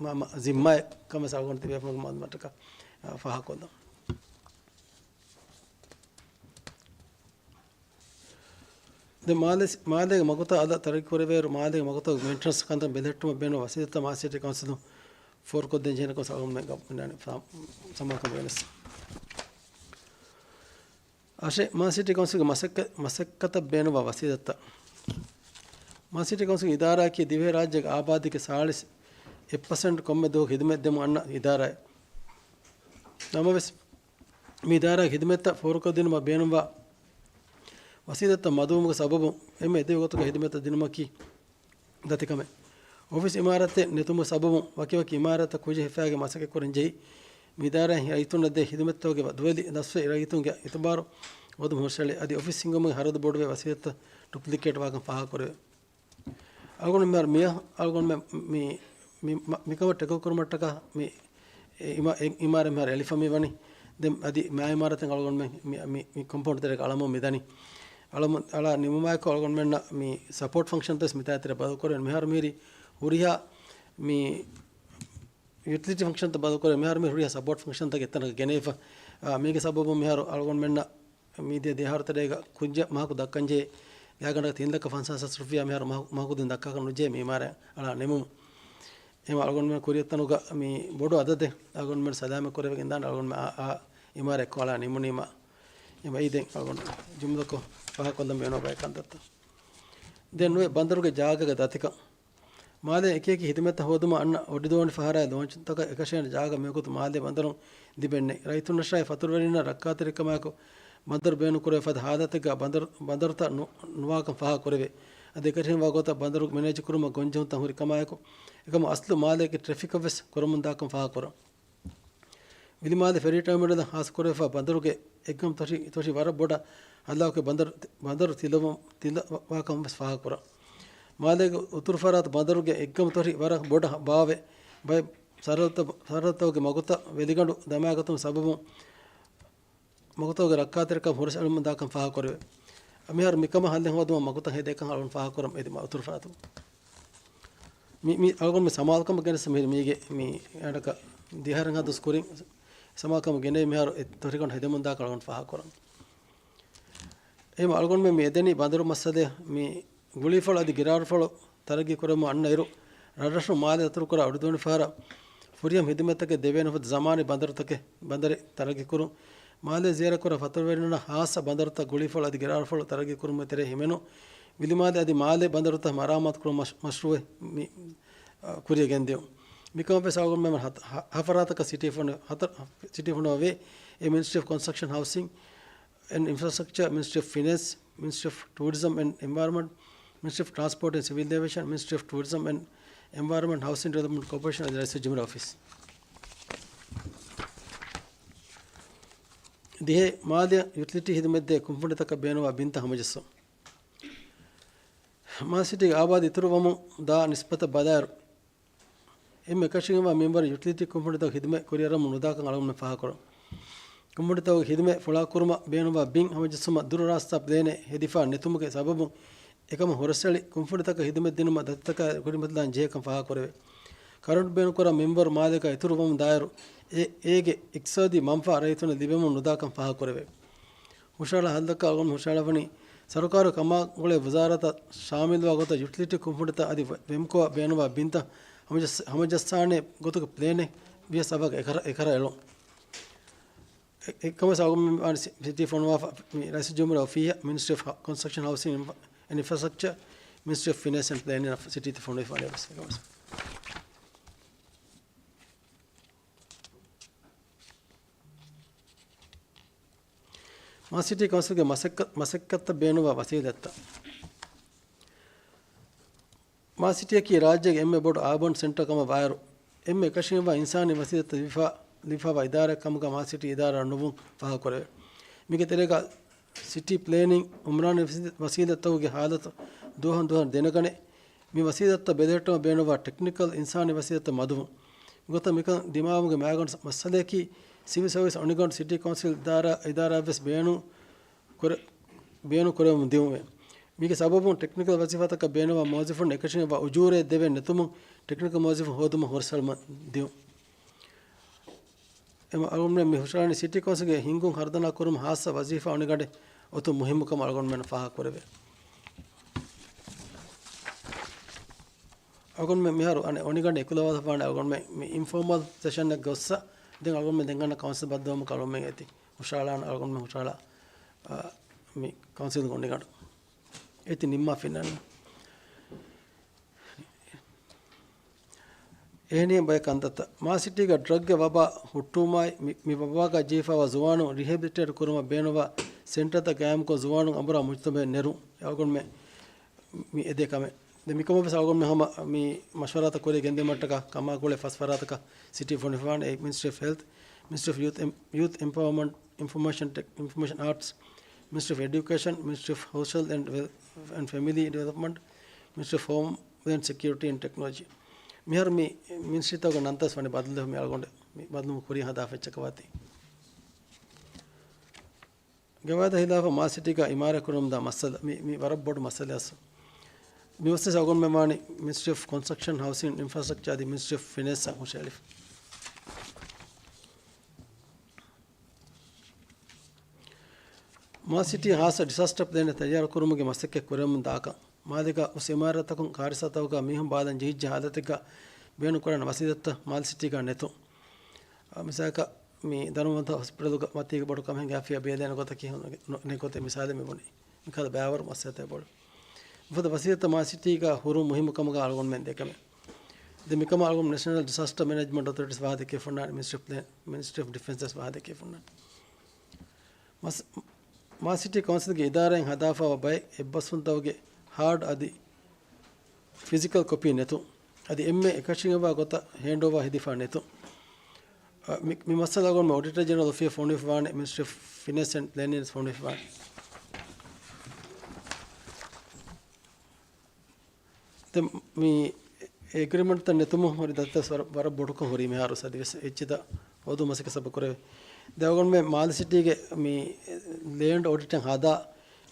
މަ-، މަ-، ޒިންމާއެއް ކަމަށް ވެސް އަޅުގަނޑު ތިބޭފުޅުންގެ މައުލޫމާތަކަށް، އާ، ފާހަގަކޮށްލަން. ދެން މާލެ-، މާލޭގެ މަގުތައް އަލަށް ތަރައްގީ ކުރެވޭއިރު، މާލޭގެ މަގުތައް މެއިންޓެނަންސް ކަންތައް ބެލެހެއްޓުމަށް ބޭނުން ވަސީލަތްތައް މާލެ ސިޓީ ކައުންސިލުން ފޯރުކޮށްދޭން ޖެހޭނެ ކަމަށް އަޅުގަނޑުމެން ގަބޫލުކުރަނީ. ސަ-، ސަމާލުކަމަށް ގެނެސް. އަށެއް، މާލެ ސިޓީ ކައުންސިލްގެ މަސައްކަ-، މަސައްކަތަށް ބޭނުންވާ ވަސީލަތްތައް. މާލެ ސިޓީ ކައުންސިލްގެ އިދާރާއަކީ ދިވެހިރާއްޖޭގެ އާބާދީގެ ސާޅީސް އެއް ޕަސެންޓް ކޮންމެ ދުވަހު ހިދުމަތް ދެމުން އަންނަ އިދާރާއެއް. ނަމަވެސް، މި އިދާރާގެ ހިދުމަތްތައް ފޯރުކޮށްދިނުމަށް ބޭނުންވާ ވަސީލަތްތައް މަދުވުމުގެ ސަބަބުން އެންމެ އެދެބޭ ގޮތުގަ ހިދުމަތްތައް ދިނުމަކީ ދަތިކަމެއް. އޮފީސް އިމާރާތެއް ނެތުމުގެ ސަބަބުން ވަކިވަކި އިމާރާތްތައް ކުއްޖެއް ހިފާގެން މަސައްކަތްކުރަން ޖެހި، މި އިދާރާއިން ރައްޔިތުންނަށް ދޭ ހިދުމަތްތަކުގެ ދުވެލި ދަސްވެ ރައްޔިތުންގެ އިތުބާރު ވަދުން ހުށައެޅި އަދި އޮފީސް ހިންގުމުގެ ހަރަދު ބޮޑުވެ ވަސީލަތްތައް ޑުޕްލިކޭޓް ވާކަން ފާހަގަކުރެވޭ. އަޅުގަނޑު މިހާރު މި، މި، މި، މި، މިކަމަށް ޓެކަލް ކުރުމަށްޓަކާ މި އިމާ-، އި-، އިމާރާތް މިހާރު އެޅިފަ މި ވަނީ. ދެން އަދި މާ އިމާރާތެއް އަޅުގަނޑުމެން މި، މި، މި ކޮމްޕައުންޑް ތެރޭގަ އަޅަމުން މި ދަނީ. އަޅަމު-، އަޅާ ނިމުމާއެކު އަޅުގަނޑުމެންނަށް މި ސަޕޯޓް ފަންކްޝަންތައް ވެސް މިތާ ތެރޭ ބަދަލު ކުރެވެން. މިހާރު މިހިރީ ހުރިހާ މި ޔުޓިލިޓީ ފަންކްޝަންތައް ބަދަލުކުރެ، މިހާރު މި ހުރިހާ ސަޕޯޓް ފަންކްޝަންތަކެއް އެތަނަކަށް ގެނެވިފަ. އާ، މީގެ ސަބަބުން މިހާރު އަޅުގަނޑުމެންނަށް މިދިޔަ ދެއަހަރު ތެރޭގަ ކުއްޖެއް މަހަކު ދައްކަންޖެހޭ ގާތްގަނޑަކަށް ތިން ލައްކަ ފަންސާސް ހަސްރުފިޔާ މިހާރު މަހަ-، މަހަކު ދިން ދައްކާކަށް ނުޖެހޭ މި އިމާރާތް އަޅާ ނިމުމުން. އެހެންވީމަ އަޅުގަނޑުމެން ކުރިއަށް އޮތްތަނުގަ މި ބޮޑު އަދަދެއް އަޅުގަނޑުމެން ސަލާމަތް ކުރެވިގެން ދާނެ އަޅުގަނޑުމެން އާ، އާ އިމާރާތް އެއްކޮށް އަޅާ ނިމުނީމަ. އެހެންވީމަ އެއީ ދެން އަޅުގަނޑު ޖުމްލަކޮށް ފާހަގަކޮށްލަން ބޭނުންވާ ކަންތައްތައް. ދެން ނުވެ ބަނދަރުގެ ޖާގަގެ ދަތިކަން. މާލޭ އެކި އެކި ހިދުމަތްތައް ހޯދުމަށް އަންނަ އޮޑިދޯނި ފަހަރާއި ލޯންޗުތަކަށް އެކަށީގެން ޖާގަ މިވަގުތު މާލޭ ބަނދަރުން ލިބެން ނެތް. ރައްޔިތުންނަށާއި ފަތުރުވެރިންނަށް ރައްކާތެރިކަމާއެކު ބަނދަރު ބޭނުންކުރެވޭ ފަދަ ހާލަތެއްގަ ބަނދަރު، ބަނދަރުތައް ނު-، ނުވާކަން ފާހަގަކުރެވޭ. އަދި އެކަށީގެންވާ ގޮތަށް ބަނދަރު މެނޭޖް ކުރުމަށް ގޮންޖެހުންތައް ހުރި ކަމާއެކު، އެކަމު އަސްލު މާލޭގެ ޓްރެފިކްއަށް ވެސް ކުރަމުންދާކަން ފާހަގަކުރަން. ވިލިމާލެ ފެރީ ޓަރމިނަލަށް ހާސްކުރެވިފަ ބަނދަރުގެ އެއްގަމު ތޮށި، ތޮށި ވަރަށް ބޮޑަށް ހަލާކުވެ ބަނދަރު، ބަނދަރު ތިލަވަ-، ތިލަވާކަން ވެސް ފާހަގަކުރަން. މާލޭގެ އުތުރު ފަރާތު ބަނދަރުގެ އެއްގަމު ތޮށި ވަރަށް ބޮޑަށް ބާވެ، ބައެއް ސަރަހައްދު-، ސަރަހައްދުގެ މަގުތައް ވެލިގަނޑު ދަމާގަތުމުގެ ސަބަބުން މަގުތަކުގެ ރައްކާތެރިކަން ހުރަސްއެޅުމަށް ދާކަން ފާހަގަކުރެވޭ. މިހާރު މިކަމަށް ހައްލެއް ހޯދުމަށް މަގުތައް ހެދޭކަން އަޅުގަނޑު ފާހަގަކުރަމު އެދި މަ-، އުތުރު ފަރާތު. މި، މި އަޅުގަނޑު މި ސަމާލުކަމަށް ގެނެސް މި، މީގެ މި އަޑަކަށް ދިހަރަން ހަދުސް ކުރިން ސަމާލުކަމަށް ގެނެވި މިހާރު އެ ތޮށިގަނޑު ހެދެމުން ދާކަށް އަޅުގަނޑު ފާހަގަކުރަން. އެހެން އަޅުގަނޑުމެން މި އެދެނީ ބަނދަރު މައްސަލަ މި ގުޅީފަޅު އަދި ގިރާރުފަޅު ތަރައްގީ ކުރަމުން އަންނަ އިރު، ރަށްރަށުން މާލެ ދަތުރުކުރާ އޮޑިދޯނި ފަހަރަށް ފުރިހަމަ ހިދުމަތްތަކެއް ދެވޭނެ ފަދަ ޒަމާނީ ބަނދަރުތަކެއް، ބަނދަރެއް ތަރައްގީ ކުރުން. މާލެ ޒިޔާރަތްކުރާ ފަތުރުވެރިންނަށް ހާއްސަ ބަނދަރުތައް ގުޅީފަޅު އަދި ގިރާރުފަޅު ތަރައްގީ ކުރުމުގެ ތެރޭ ހިމެނު ވިލިމާލެ އަދި މާލެ ބަނދަރުތައް މަރާމާތު ކުރުމަށް މަޝްރޫއެއް މި، އަ، ކުރިއަށް ގެންދިޔުން. މިކަމަށް ވެސް އަޅުގަނޑުމެން ހަތަ-، ހަ-، ހަ ފަރާތަކަށް ސިޓީ ފޮނު-، ހަތަރު ސިޓީ ފޮނުވެ އެ މިނިސްޓްރީ އޮފް ކޮންސްޓްރަކްޝަން ހައުސިން އެންޑް އިންފްރާސްޓްރަކްޗަރ، މިނިސްޓްރީ އޮފް ފިނޭންސް، މިނިސްޓްރީ އޮފް ޓޫރިޒަމް އެންޑް އެންވަޔަރަންމަންޓް، މިނިސްޓްރީ އޮފް ޓްރާންސްޕޯޓް އެންޑް ސިވިލް އޭވިއޭޝަން، މިނިސްޓްރީ އޮފް ޓޫރިޒަމް އެންޑް އެންވަޔަރަންމަންޓް ހައުސިން ޑިވެލޮޕްމަންޓް ކޯޕަރޭޝަން އަދި ރައީސުލްޖުމްހޫރިއްޔާ އޮފީސް. ދިހަ، މާލެއަށް ޔުޓިލިޓީ ހިދުމަތްދޭ ކުންފުނިތަކަށް ބޭނުންވާ ބިންތައް ހަމަޖައްސުން. މާލެ ސިޓީގެ އާބާދީ އިތުރުވަމުން ދާ ނިސްބަތަށް ބަލާއިރު، އެންމެ އެކަށީގެންވާ މިންވަރު ޔުޓިލިޓީ ކުންފުނިތަކުގެ ހިދުމަތް ކުރިއަރަމުން ނުދާކަން އަޅުގަނޑުމެން ފާހަގަކުރަން. ކުންފުނިތަކުގެ ހިދުމަތް ފުޅާކުރުމަށް ބޭނުންވާ ބިން ހަމަޖައްސުމަށް ދުރު ރާސްތާ ޕްލޭނެއް ހެދިފަ ނެތުމުގެ ސަބަބުން އެކަމަށް ހުރަސްއެޅި ކުންފުނިތަކަށް ހިދުމަތް ދިނުމަށް ދަތިތަކާއި ކުރިމަތިލާން ޖެހޭކަން ފާހަގަކުރެވޭ. ކަރަންޓު ބޭނުންކުރާ މިންވަރު މާލޭގަ އިތުރުވަމުން ދާއިރު، އެ، އޭގެ އިޤްތިޞާދީ މަންފާ ރައްޔިތުންނަށް ލިބެމުން ނުދާކަން ފާހަގަކުރެވޭ. ހުށަހަޅާ ހައްލަކަށް އަޅުގަނޑު ހުށަހަޅަވަނީ، ސަރުކާރު ކަމާގުޅޭ ވުޒާރާތައް ޝާމިލުވާ ގޮތަށް ޔުޓިލިޓީ ކުންފުނިތައް އަދި ވެ-، ވެމްކޯއަށް ބޭނުންވާ ބިންތައް ހަމަޖައްސ-، ހަމަޖައްސާނެ ގޮތުގެ ޕްލޭނެއް ވިޔަސް އަވަހަކަށް އެކަރަ-، އެކަރަ އެޅުން. އެ-، އެކަމަށް އަޅުގަނޑުމެން ސިޓީ ފޮނުވާފަ، މި ރައީސުލްޖުމްހޫރިއްޔާ އޮފީހަށް، މިނިސްޓްރީ އޮފް ކޮންސްޓްރަކްޝަން ހައުސިން އެންޑް އިންފްރާސްޓްރަކްޗަރ، މިނިސްޓްރީ އޮފް ފިނޭންސް އެންޑް ޕްލޭނިން ސިޓީ ފޮނުވިފަ ވެސް އެކަމަށް. މާލެ ސިޓީ ކައުންސިލްގެ މަސައްކަ-، މަސައްކަތަށް ބޭނުންވާ ވަސީލަތްތައް. މާސިޓީއަކީ ރާއްޖޭގެ އެންމެ ބޮޑު އާބަން ސެންޓަރ ކަމަށް ވާއިރު، އެންމެ އެކަށީގެންވާ އިންސާނީ ވަސީލަތްތައް ލިބިފާ، ލިބިފާވާ އިދާރާއެއް ކަމުގަ މާސިޓީ އިދާރާ ނުވުން ފާހަގަކުރެވޭ. މީގެ ތެރޭގަ ސިޓީ ޕްލޭނިން، އުމްރާނީ ވަސީ-، ވަސީލަތްތަކުގެ ހާލަތު ދުވަހުން ދުވަހަށް ދެނެގަނެ، މި ވަސީލަތްތައް ބެލެހެއްޓުމަށް ބޭނުންވާ ޓެކްނިކަލް އިންސާނީ ވަސީލަތްތައް މަދުވުން. މިގޮތަށް މިކަން ދިމާވުމުގެ މައިގަނޑު މައްސަލަޔަކީ، ސިވިލް ސަރވިސް އޮނިގަނޑު ސިޓީ ކައުންސިލް އިދާރާ، އިދާރާއަށްވެސް ބޭނުން ކުރެ-، ބޭނުން ކުރެވެމުން ދިއުމެވެ. މީގެ ސަބަބުން ޓެކްނިކަލް ވަޒީފާތަކަށް ބޭނުންވާ މުވައްޒަފުން އެކަށީގެންވާ އުޖޫރައެއް ދެވެން ނެތުމުން ޓެކްނިކަލް މުވައްޒަފުން ހޯދުމަށް ހުރަސްއަޅަމުން ދިއުން. އެމަ އަޅުގަނޑުމެން މި ހުށަހަޅަނީ ސިޓީ ކައުންސިލްގެ ހިންގުން ހަރުދަނާ ކުރުމަށް ހާއްސަ ވަޒީފާ އޮނިގަނޑެއް އޮތުން މުހިއްމުކަމަށް އަޅުގަނޑުމެން ފާހަގަކުރެވޭ. އަޅުގަނޑުމެން މިހާރު އަނެއް އޮނިގަނޑެއް އެކުލަވާލަފާނެ އަޅުގަނޑުމެން މި އިންފޯމަލް ސެޝަންއެއް ގޮއްސަ، ދެން އަޅުގަނޑުމެން ދެން އަންނަ ކައުންސިލް ބައްދަލުވުމަކަށް އަޅުގަނޑުމެން އެތި ހުށަހަޅާނަ އަޅުގަނޑުމެން ހުށަހަޅާ، އާ، މި ކައުންސިލްގެ އޮނިގަނޑު އެތި ނިންމާ ފިންނަނީ. އެހެނިހެން ބައެއް ކަންތައްތައް. މާސިޓީގަ ޑްރަގްގެ ވަބާ ހުއްޓުވުމާއި، މި، މި ވަބާގަ ޖެހިފައިވާ ޒުވާނުން ރިހެބިލިޓޭޓް ކުރުމަށް ބޭނުންވާ ސެންޓަރތައް ގާއިމްކޮށް، ޒުވާނުން އަނބުރާ މުޖްތަމައެއް ނެރުން. އަޅުގަނޑުމެން މި އެދޭ ކަމެއް. ދެން މިކަމަށް ވެސް އަޅުގަނޑުމެން ހަމަ މި މަޝްވަރާތައް ކުރިޔަށް ގެންދިއުމަށްޓަކާ ކަމާ ގުޅޭ ފަސް ފަރާތަކަށް ސިޓީ ފޮނިފަވާނެ. އެ މިނިސްޓްރީ އޮފް ހެލްތް، މިނިސްޓްރީ އޮފް ޔޫތް އެމް-، ޔޫތް އެމްޕަވަރމަންޓް، އިންފޮމޭޝަން ޓެކް-، އިންފޮމޭޝަން އާޓްސް، މިނިސްޓްރީ އޮފް އެޑިއުކޭޝަން، މިނިސްޓްރީ އޮފް ސޯޝަލް އެންޑް ވެލް-، އެންޑް ފެމިލީ ޑިވެލޮޕްމަންޓް، މިނިސްޓްރީ އޮފް ހޯމްލޭންޑް ސެކިއުރިޓީ އެންޑް ޓެކްނޮލޮޖީ. މިހާރު މި މިނިސްޓްރީތަކުގެ ނަންތައް ވެސް ވަނީ ބަދަލުވެ، މި އަޅުގަނޑު މި ބަދަލުވުން ކުރިއަށް ހަދާފަ އެއްޗަކަށް ވާތީ. ގަވާއިދަށް ހިލާފަށް މާސިޓީގަ އިމާރާތް ކުރަމުންދާ މައްސަލަ، މި، މި ވަރަށް ބޮޑު މައްސަލައެއް. މި މައްސަލަ އަޅުގަނޑުމެން ވާނީ މިނިސްޓްރީ އޮފް ކޮންސްޓްރަކްޝަން، ހައުސިން، އިންފްރާސްޓްރަކްޗާ އަދި މިނިސްޓްރީ އޮފް ފިނޭންސް އަށް ހުށަހެޅިފަ. މާސިޓީ ހާއްސަ ޑިސާސްޓަރ ޕްލޭނެއް ތައްޔާރު ކުރުމުގެ މަސައްކަތް ކުރެވެމުން ދާކަން، މާލޭގަ އުސް އިމާރާތްތަކުން ކާރިސާތަކުގަ މީހުން ބާލަން ޖެހިއްޖެ ހާލަތެއްގަ ބޭނުންކުރާނެ ވަސީލަތްތައް މާލެ ސިޓީގަ ނެތުން. އާ، މިސާލަކަށް މި ދަރުމަވަންތަ ހޮސްޕިޓަލުގަ މަތީގަ ބޮޑު ކަމެއް ހިނގާފިއްޔާ ބޭލޭނެ ގޮތަކީ ހުން-، ނު-، ނެ ގޮތެއް މިސާލެއް މި ބުނީ. މިކަހަލަ ބައިވަރު މައްސަލަތައް ބޮޑު. މިފަދަ ވަސީލަތްތައް މާލެ ސިޓީގަ ހުރުން މުހިއްމު ކަމުގަ އަޅުގަނޑުމެން ދެކެމެ. ދެން މިކަމަށް އަޅުގަނޑު ނޭޝަނަލް ޑިސާސްޓަރ މެނޭޖްމަންޓް އޮތޮރިޓީސް ވާހަކަ ދެކެ ފުންނާނެ، މިނިސްޓްރީ އޮފް، މިނިސްޓްރީ އޮފް ޑިފެންސް ވެސް ވާހަކަ ދެކެ ފުންނާނެ. މާ ސިޓީ ކައުންސިލްގެ އިދާރާއިން ހަދާފައިވާ ބައެއް އެއްބަސްވުންތަކުގެ ހާޑް އަދި ފިޒިކަލް ކޮޕީ ނެތުން. އަދި އެންމެ އެކަށީގެންވާ ގޮތަށް ހޭންޑްއޯވާ ހެދިފަ ނެތުން. އަ، މި، މި މައްސަލަ އަޅުގަނޑުމެން އޮޑިޓަރ ޖެނެރަލް އޮފީހަށް ފޮނުވިފަވާނެ، މިނިސްޓްރީ އޮފް ފިނޭންސް އެންޑް ޕްލޭނިން ފޮނުވިފަވާނެ. ދެން މި އެގްރިމެންޓްތައް ނެތުމުން ހުރި ދަތިތައް ވަރަށް، ވަރަށް ބޮޑުކޮށް ހުރީ މިހާރު ސަދިވެސް އެއްޗެތަ ހޯދު މަސައްކަތް ސަބަބު ކުރެވޭ. ދެ އަޅުގަނޑުމެން މާލެ ސިޓީގެ މި ލޭންޑް އޮޑިޓެއް ހަދާ،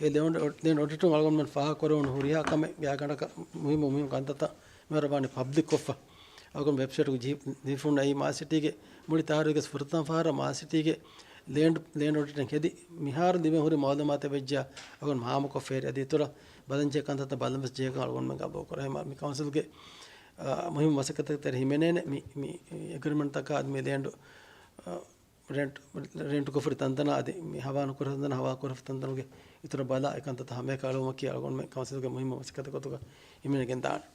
އެ ލޭންޑް އޮޑި-، ލޭންޑް އޮޑިޓުން އަޅުގަނޑުމެން ފާހަގަ ކުރެވުނު ހުރިހާ ކަމެއް ގާގަނޑަކަށް މުހިއްމު، މުހިއްމު ކަންތައްތައް މިހާރު ވާނީ ޕަބްލިކް ކޮށްފަ. އަޅުގަނޑު ވެބްސައިޓުގެ ޖީ-، ލިބިފުން އެއީ މާލެ ސިޓީގެ މުޅި ތާރީޚުގެ ފުރަތަމަ ފަހަރަށް މާލެ ސިޓީގެ ލޭންޑް، ލޭންޑް އޮޑިޓެއް ހެދި މިހާރު ލިބެން ހުރި މައުލޫމާތެއް ވެއްޖެޔާ އަޅުގަނޑު ހާމަކޮށް ފޭރި އަދި އިތުރަށް ބަލަންޖެހޭ ކަންތައްތައް ބަލަން ވެސް ޖެހޭކަން އަޅުގަނޑުމެން ގަބޫލުކުރޭ. މި ކައުންސިލްގެ، އާ، މުހިއްމު މަސައްކަތަށް ތެރެ ހިމެނޭނެ މި، މި އެގްރިމެންޓްތަކާ އަދި މި ލޭންޑް، އާ، ރެންޓް، ރެންޓް ކޮށްފަ ހުރި ތަންތަނާ އަދި މި ހަވާލު ކުރެފަ ތަންތަނާ ހަވާލު ކުރެފަ ތަންތަނުގެ އިތުރަށް ބަލާ އެކަންތައްތައް ހަމައެކަނި އަޅުވުމަކީ އަޅުގަނޑުމެން ކައުންސިލްގެ މުހިއްމު މަސައްކަތެއް ގޮތުގަ ހިމެނިގެން ދާނެ.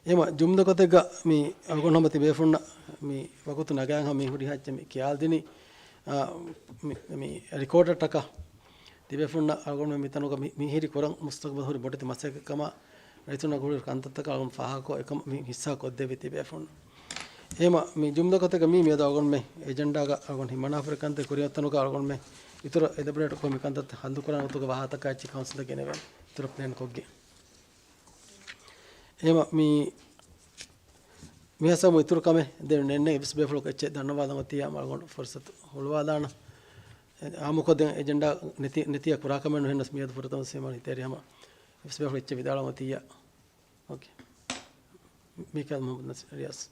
އެހެންވީމަ ޖުމްލަ ގޮތެއްގަ މި އަޅުގަނޑު ހަމަ ތިބޭފުންނަށް މި ވަގުތު ނަގާ ހަމަ މި ހުރި ހައްޗެއް މި ކިޔާލަދިނީ، އާ، މި، މި ރިކޯޑަށްޓަކާ ތިބޭފުންނަށް އަޅުގަނޑުމެން މިތަނުގަ މި، މިހިރި ކުރަން މުސްތަގުބަލް ހުރި ބޮޑެތި މަސައްކަތް ކަމަށް ރައްޔިތުންނަށް ހުރި ކަންތައްތަކަށް އަޅުގަނޑު ފާހަގަކޮށް އެކަމަށް މި ހިއްސާ ކޮށްދެއްވި ތިބޭފުން. އެހެންވީމަ މި ޖުމްލަ ގޮތެއްގަ މީ މިއަދު އަޅުގަނޑުމެން އެޖެންޑާގަ އަޅުގަނޑު ހިމަނާފަ ހުރި ކަންތައް ކުރިއަށް އޮތްތަނުގަ އަޅުގަނޑުމެން އިތުރަށް އެލަބޮރޭޓް ކޮށް މި ކަންތައްތައް ހައްލު ކުރާނެ ގޮތުގަ ވާހަކަތަކާ އެއްޗެއް ކައުންސިލަށް ގެނެވޭނެ އިތުރަށް ޕްލޭން ކޮށްގެން. އެހެންވީމަ މި މިހާ ސަބަބުން އިތުރު ކަމެއް ދެން ނެތް އެއްވެސް ބޭފުޅަކު އެއްޗެއް ދަންނަވާލަން އޮތިއްޔާ އަޅުގަނޑު ފުރުސަތު ހުޅުވާލާނަން. އާއްމުކޮށް ދެން އެޖެންޑާ ނެތި، ނެތިއްޔާ ކުރާ ކަމެއް ނުހެންނަސް މިއަދު ފުރަތަމަ ސީމާ ހިތޭރި ހަމަ އެއްވެސް ބޭފުޅަކު އެއްޗެއް ވިދާޅަން އޮތިއްޔާ. އޯކޭ. މީކާއިލް މުހައްމަދު ނަސީރު ރިޔާސް.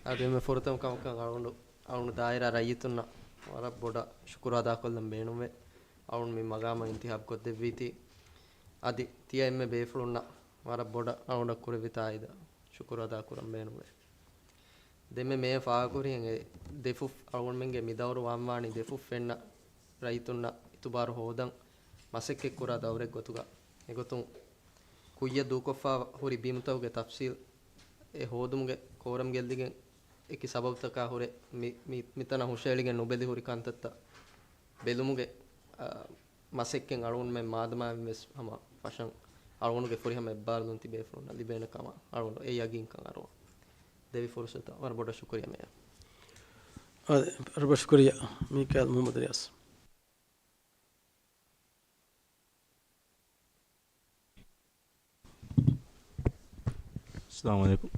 އާދެ، އެންމެ ފުރަތަމަ ކަމަކަށް އަޅުގަނޑު، އަޅުގަނޑު ދާއިރާ ރައްޔިތުންނަށް ވަރަށް ބޮޑަށް ޝުކުރު އަދާކޮށްލަން ބޭނުންވޭ. އަޅުގަނޑު މި މަގާމަށް އިންތިހާބު ކޮށްދެއްވީތީ. އަދި ތިޔަ އެންމެ ބޭފުޅުންނަށް ވަރަށް ބޮޑަށް އަޅުގަނޑަށް ކުރެއްވި ތާއީދަށް ޝުކުރު އަދާ ކުރަން ބޭނުންވޭ. ދެންމެ މޭ ފާހަގަކުރިހެން އެ ދެފުށް އަޅުގަނޑުމެންގެ މި ދައުރު ވާންވާނީ ދެފުށް ފެންނަ ރައްޔިތުންނަށް އިތުބާރު ހޯދަން މަސައްކަތްކުރާ ދައުރެއް ގޮތުގަ. އެގޮތުން ކުއްޔަށް ދޫކޮށްފާ ހުރި ބިމުތަކުގެ ތަފްސީލް އެ ހޯދުމުގެ ކޯރަމް ގެއްލިގެން އެކި ސަބަބުތަކާ ހުރެ މި، މި، މިތަނަށް ހުށައެޅިގެން ނުބެލި ހުރި ކަންތައްތައް ބެލުމުގެ، އާ، މަސައްކަތް އަޅުގަނޑުމެން މާދަމާއިން ވެސް ހަމަ ފަށަން އަޅުގަނޑުގެ ފުރިހަމަ އެއްބާރުލުން ތިބޭފުޅުންނަށް ލިބޭނެ ކަމަށް އަޅުގަނޑު އެ ޔަގީންކަން އަރުވަން. ދެވި ފުރުސަތަށް ވަރަށް ބޮޑަށް ޝުކުރިއްޔާ މޭޔަރ. އާދެ، ވަރަށް ބޮޑަށް ޝުކުރިއްޔާ މީކާއިލް މުޙައްމަދު ރިޔާސް. އައްސަލާމު ޢަލައިކުމް.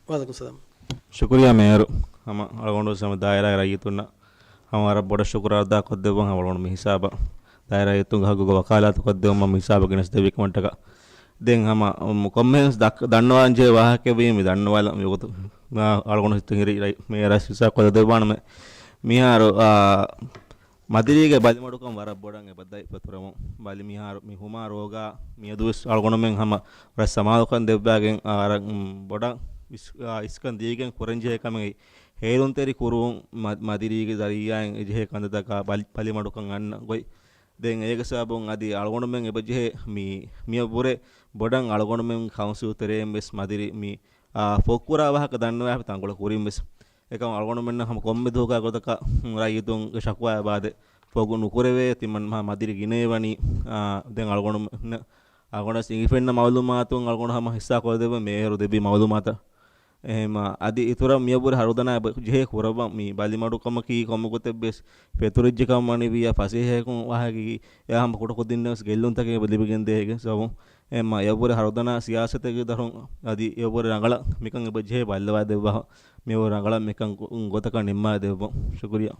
ވަޢަލައިކުމް ސަލާމް. ޝުކުރިއްޔާ މޭޔަރު. ހަމަ އަޅުގަނޑު ހަމަ ދާއިރާގެ ރައްޔިތުންނަށް ހަމަ ވަރަށް ބޮޑަށް ޝުކުރު އަދާކޮށްދެއްވަން. ހަމަ އަޅުގަނޑު މި ހިސާބަށް ދާއިރާ ރައްޔިތުންގެ ހައްގުގަ ވަކާލާތު ކޮށްދެއްވުމަށް މި ހިސާބަށް ގެނެސްދެއްވި ކަމަށްޓަކާ. ދެން ހަމަ، އުމް، ކޮންމެހެންސް ދައްކަ-، ދަންނަވާން ޖެހޭ ވާހަކައެއް ވީ މި ދަންނަވާލަން މި ވަގުތު، އާ، އަޅުގަނޑު ހިތުން ހިރި ރައި-، މޭޔަރަށް ހިސާބް ކޮށްދެއްވާނަމޭ. މިހާރު، އާ، މަދިރީގެ ބަލިމަޑުކަން ވަރަށް ބޮޑަށް އެބަ ދަތް ފެތުރަމުން ބަލި މިހާރު މި ހުމާ ރޯގާ މިއަދުވެސް އަޅުގަނޑުމެން ހަމަ ވަރަށް ސަމާލުކަން ދެއްވާގެން، އާ، ވަރަށް، އުމް، ބޮޑަށް އިސް-، އާ، އިސްކަން ދީގެން ކުރަންޖެހޭ ކަމެއް ހޭލުންތެރި ކުރުވުން މަ-، މަދިރީގެ ޒަރީއާއިން އެޖެހޭ ކަންތައްތަކާ ބަލި-، ބަލިމަޑުކަން އަންނަ ގޮތް. ދެން އޭގެ ސަބަބުން އަދި އަޅުގަނޑުމެން އެބަޖެހޭ މި-، މިއަށްވުރެ ބޮޑަށް އަޅުގަނޑުމެން ކައުންސިލް ތެރެއިން ވެސް މަދިރި މި، އާ، ފޮއްކުރާ ވާހަކަ ދަންނަވާފަ ތަންކޮޅެއް ކުރިން ވެސް. އެކަމް އަޅުގަނޑުމެންނަށް ހަމަ ކޮންމެ ދުވަހަކާ ގޮތަކަށް ރައްޔިތުންގެ ޝަކުވާ އެބައާދޭ ފޮއްކު ނުކުރެވޭ ތިމަން މަ-، މަދިރި ގިނައެވަނީ. އާ، ދެން އަޅުގަނޑު އަޅުގަނޑަށް އިނގިފެންނަ މައުލޫމާތުން އަޅުގަނޑު ހަމަ ހިއްސާ ކޮށްދެއްވަން މޭޔަރު ދެއްވި މައުލޫމާތަށް. އެހެންމަ އަދި އިތުރަށް މިއަށްވުރެ ހަރުދަނާ އެބަ ޖެހޭ ކުރައްވަން މި ބަލިމަޑުކަމަކީ ކޮންމެ ގޮތެއްވެސް ފެތުރިއްޖެކަން ވަނިވިއްޔާ ފަސޭހައަކުން ވާހަކައީ އެއާ ހަމަ ކުޑަކޮށްދިންނަވެސް ގެއްލުންތަކެއް އެބަ ލިބިގެންދޭ ހެގެން ސަބަބުން. އެހެންމަ އެއަށްވުރެ ހަރުދަނާ ސިޔާސަތެއްގެ ދަށުން އަދި އެއަށްވުރެ ރަނގަޅަށް މިކަން އެބަ ޖެހޭ ބައްލަވާ ދެއްވާ މިއަށްވުރެ ރަނގަޅަށް މިކަން ގޮ-، ގޮތަކަށް ނިންމާ ދެއްވަން. ޝުކުރިއްޔާ.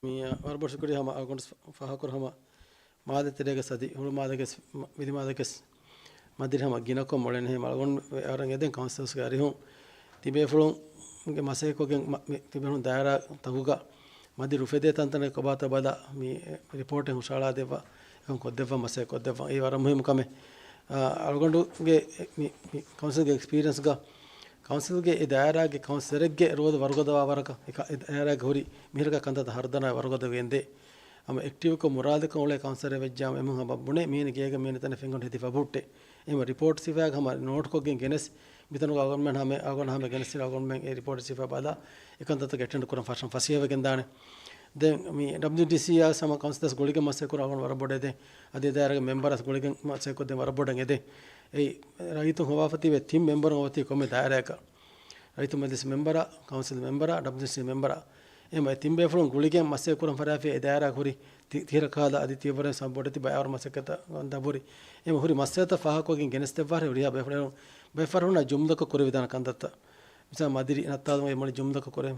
މިއަށް ވަރަށް ބޮޑަށް ޝުކުރިއްޔާ ހަމަ އަޅުގަނޑު ފާހަގަކުރި ހަމަ މާލެ ތެރޭގަ ސަދި ހުޅުމާލެގެސް މަ-، ވިލިމާލެގެސް މަދިރި ހަމަ ގިނަކޮށް މޮޅެން ހެމަ އަޅުގަނޑު އަރަން އެދެން ކައުންސިލްސްގެ އަރިހުން ތިބޭފުޅުންގެ މަސައްކަތްކޮށްގެން މަ-، މި ތިބޭފުޅުން ދާއިރާ ތަކުގަ މަދި ރުފެދޭ ތަންތަނަށް ކޮބާތޯ ބަލާ މި ރިޕޯޓެއް ހުށައަޅާ ދެއްވާ އެކަން ކޮށްދެއްވާ މަސައްކަތް ކޮށްދެއްވާ. އެ ވަރަށް މުހިއްމު ކަމެއް. އަ-، އަޅުގަނޑުގެ މި، މި ކައުންސިލްގެ އެކްސްޕީރިއަންސްގަ ކައުންސިލްގެ އެ ދާއިރާގެ ކައުންސިލަރެއްގެ ރޯލް ވަރުގަދަވާ ވަރަކަށް އެ ކަ-، އެ ދާއިރާގެ ހުރި މިހިރަކާ ކަންތައްތައް ހަރުދަނާ ވަރުގަދަވެގެންދޭ. ހަމަ އެކްޓިވްކޮށް މުރާލިކަން އުޅޭ ކައުންސިލަރެއް ވެއްޖާމަ އެމީހުން ހަމަ ބުނޭ މީނަ ގޭގަ މީނަ ތަނެއް ފެންގަނޑު ހެދިފަ ބުއްޓެ. އެހެން ރިޕޯޓް ސިފައިގަ ހަމަ ނޯޓްކޮށްގެން ގެނެސް މިތަނުގަ އަޅުގަނޑުމެން ހަމަ އަޅުގަނޑު ހަމަ ގެނެސް އަޅުގަނޑުމެން އެ ރިޕޯޓް ސިފަ ބަލާ އެކަންތައްތައް އެޓެންޑް ކުރަން ފަށަން ފަސޭހަވެގެން ދާނެ. ދެން މި ޑަބްލިއުޑީސީއާ ހަމަ ކައުންސިލަރސް ގުޅިގެން މަސައްކަތް ކުރަން އަޅުގަނޑު ވަރަށް ބޮޑަށް ދޭ. އަދި ދާއިރާގެ މެމްބަރސް ގުޅިގެން މަސައްކަތް ކޮށްދޭން ވަރަށް ބޮޑަށް އެދޭ. އެއީ ރައްޔިތުން ހޮވާފަ ތިބޭ ތިން މެމްބަރުން އޮތީ ކޮންމެ ދާއިރާއަކަށް. ރައްޔިތު މަޖިލިސް މެމްބަރާ، ކައުންސިލް މެމްބަރާ، ޑަބްލިއުޑީސީ މެމްބަރާ. އެހެން އެ ތިން ބޭފުޅުން ގުޅިގެން މަސައްކަތް ކުރަން ފަށާފި އެ ދާއިރާ ހުރި ތި-، ތިހިރަ ކަހަލަ އަދި ތިޔަބަރެއް ސަމް ބޮޑެތި ބައިވަރު މަސައްކަތަށް ދަބުރި. އެހެން ހުރި މައްސަލަތައް ފާހަގަކޮށްގެން ގެނެސްދެއްވާށޭ ހުރިހާ ބޭފުޅުން ބައެއް ފަރުންނަށް ޖުމްލަކޮށް ކުރެވިދާނެ ކަންތައްތައް. މިސާލް މަދިރި ނައްތާލުމުގެ މުޅި ޖުމްލަކަށް ކުރޭ.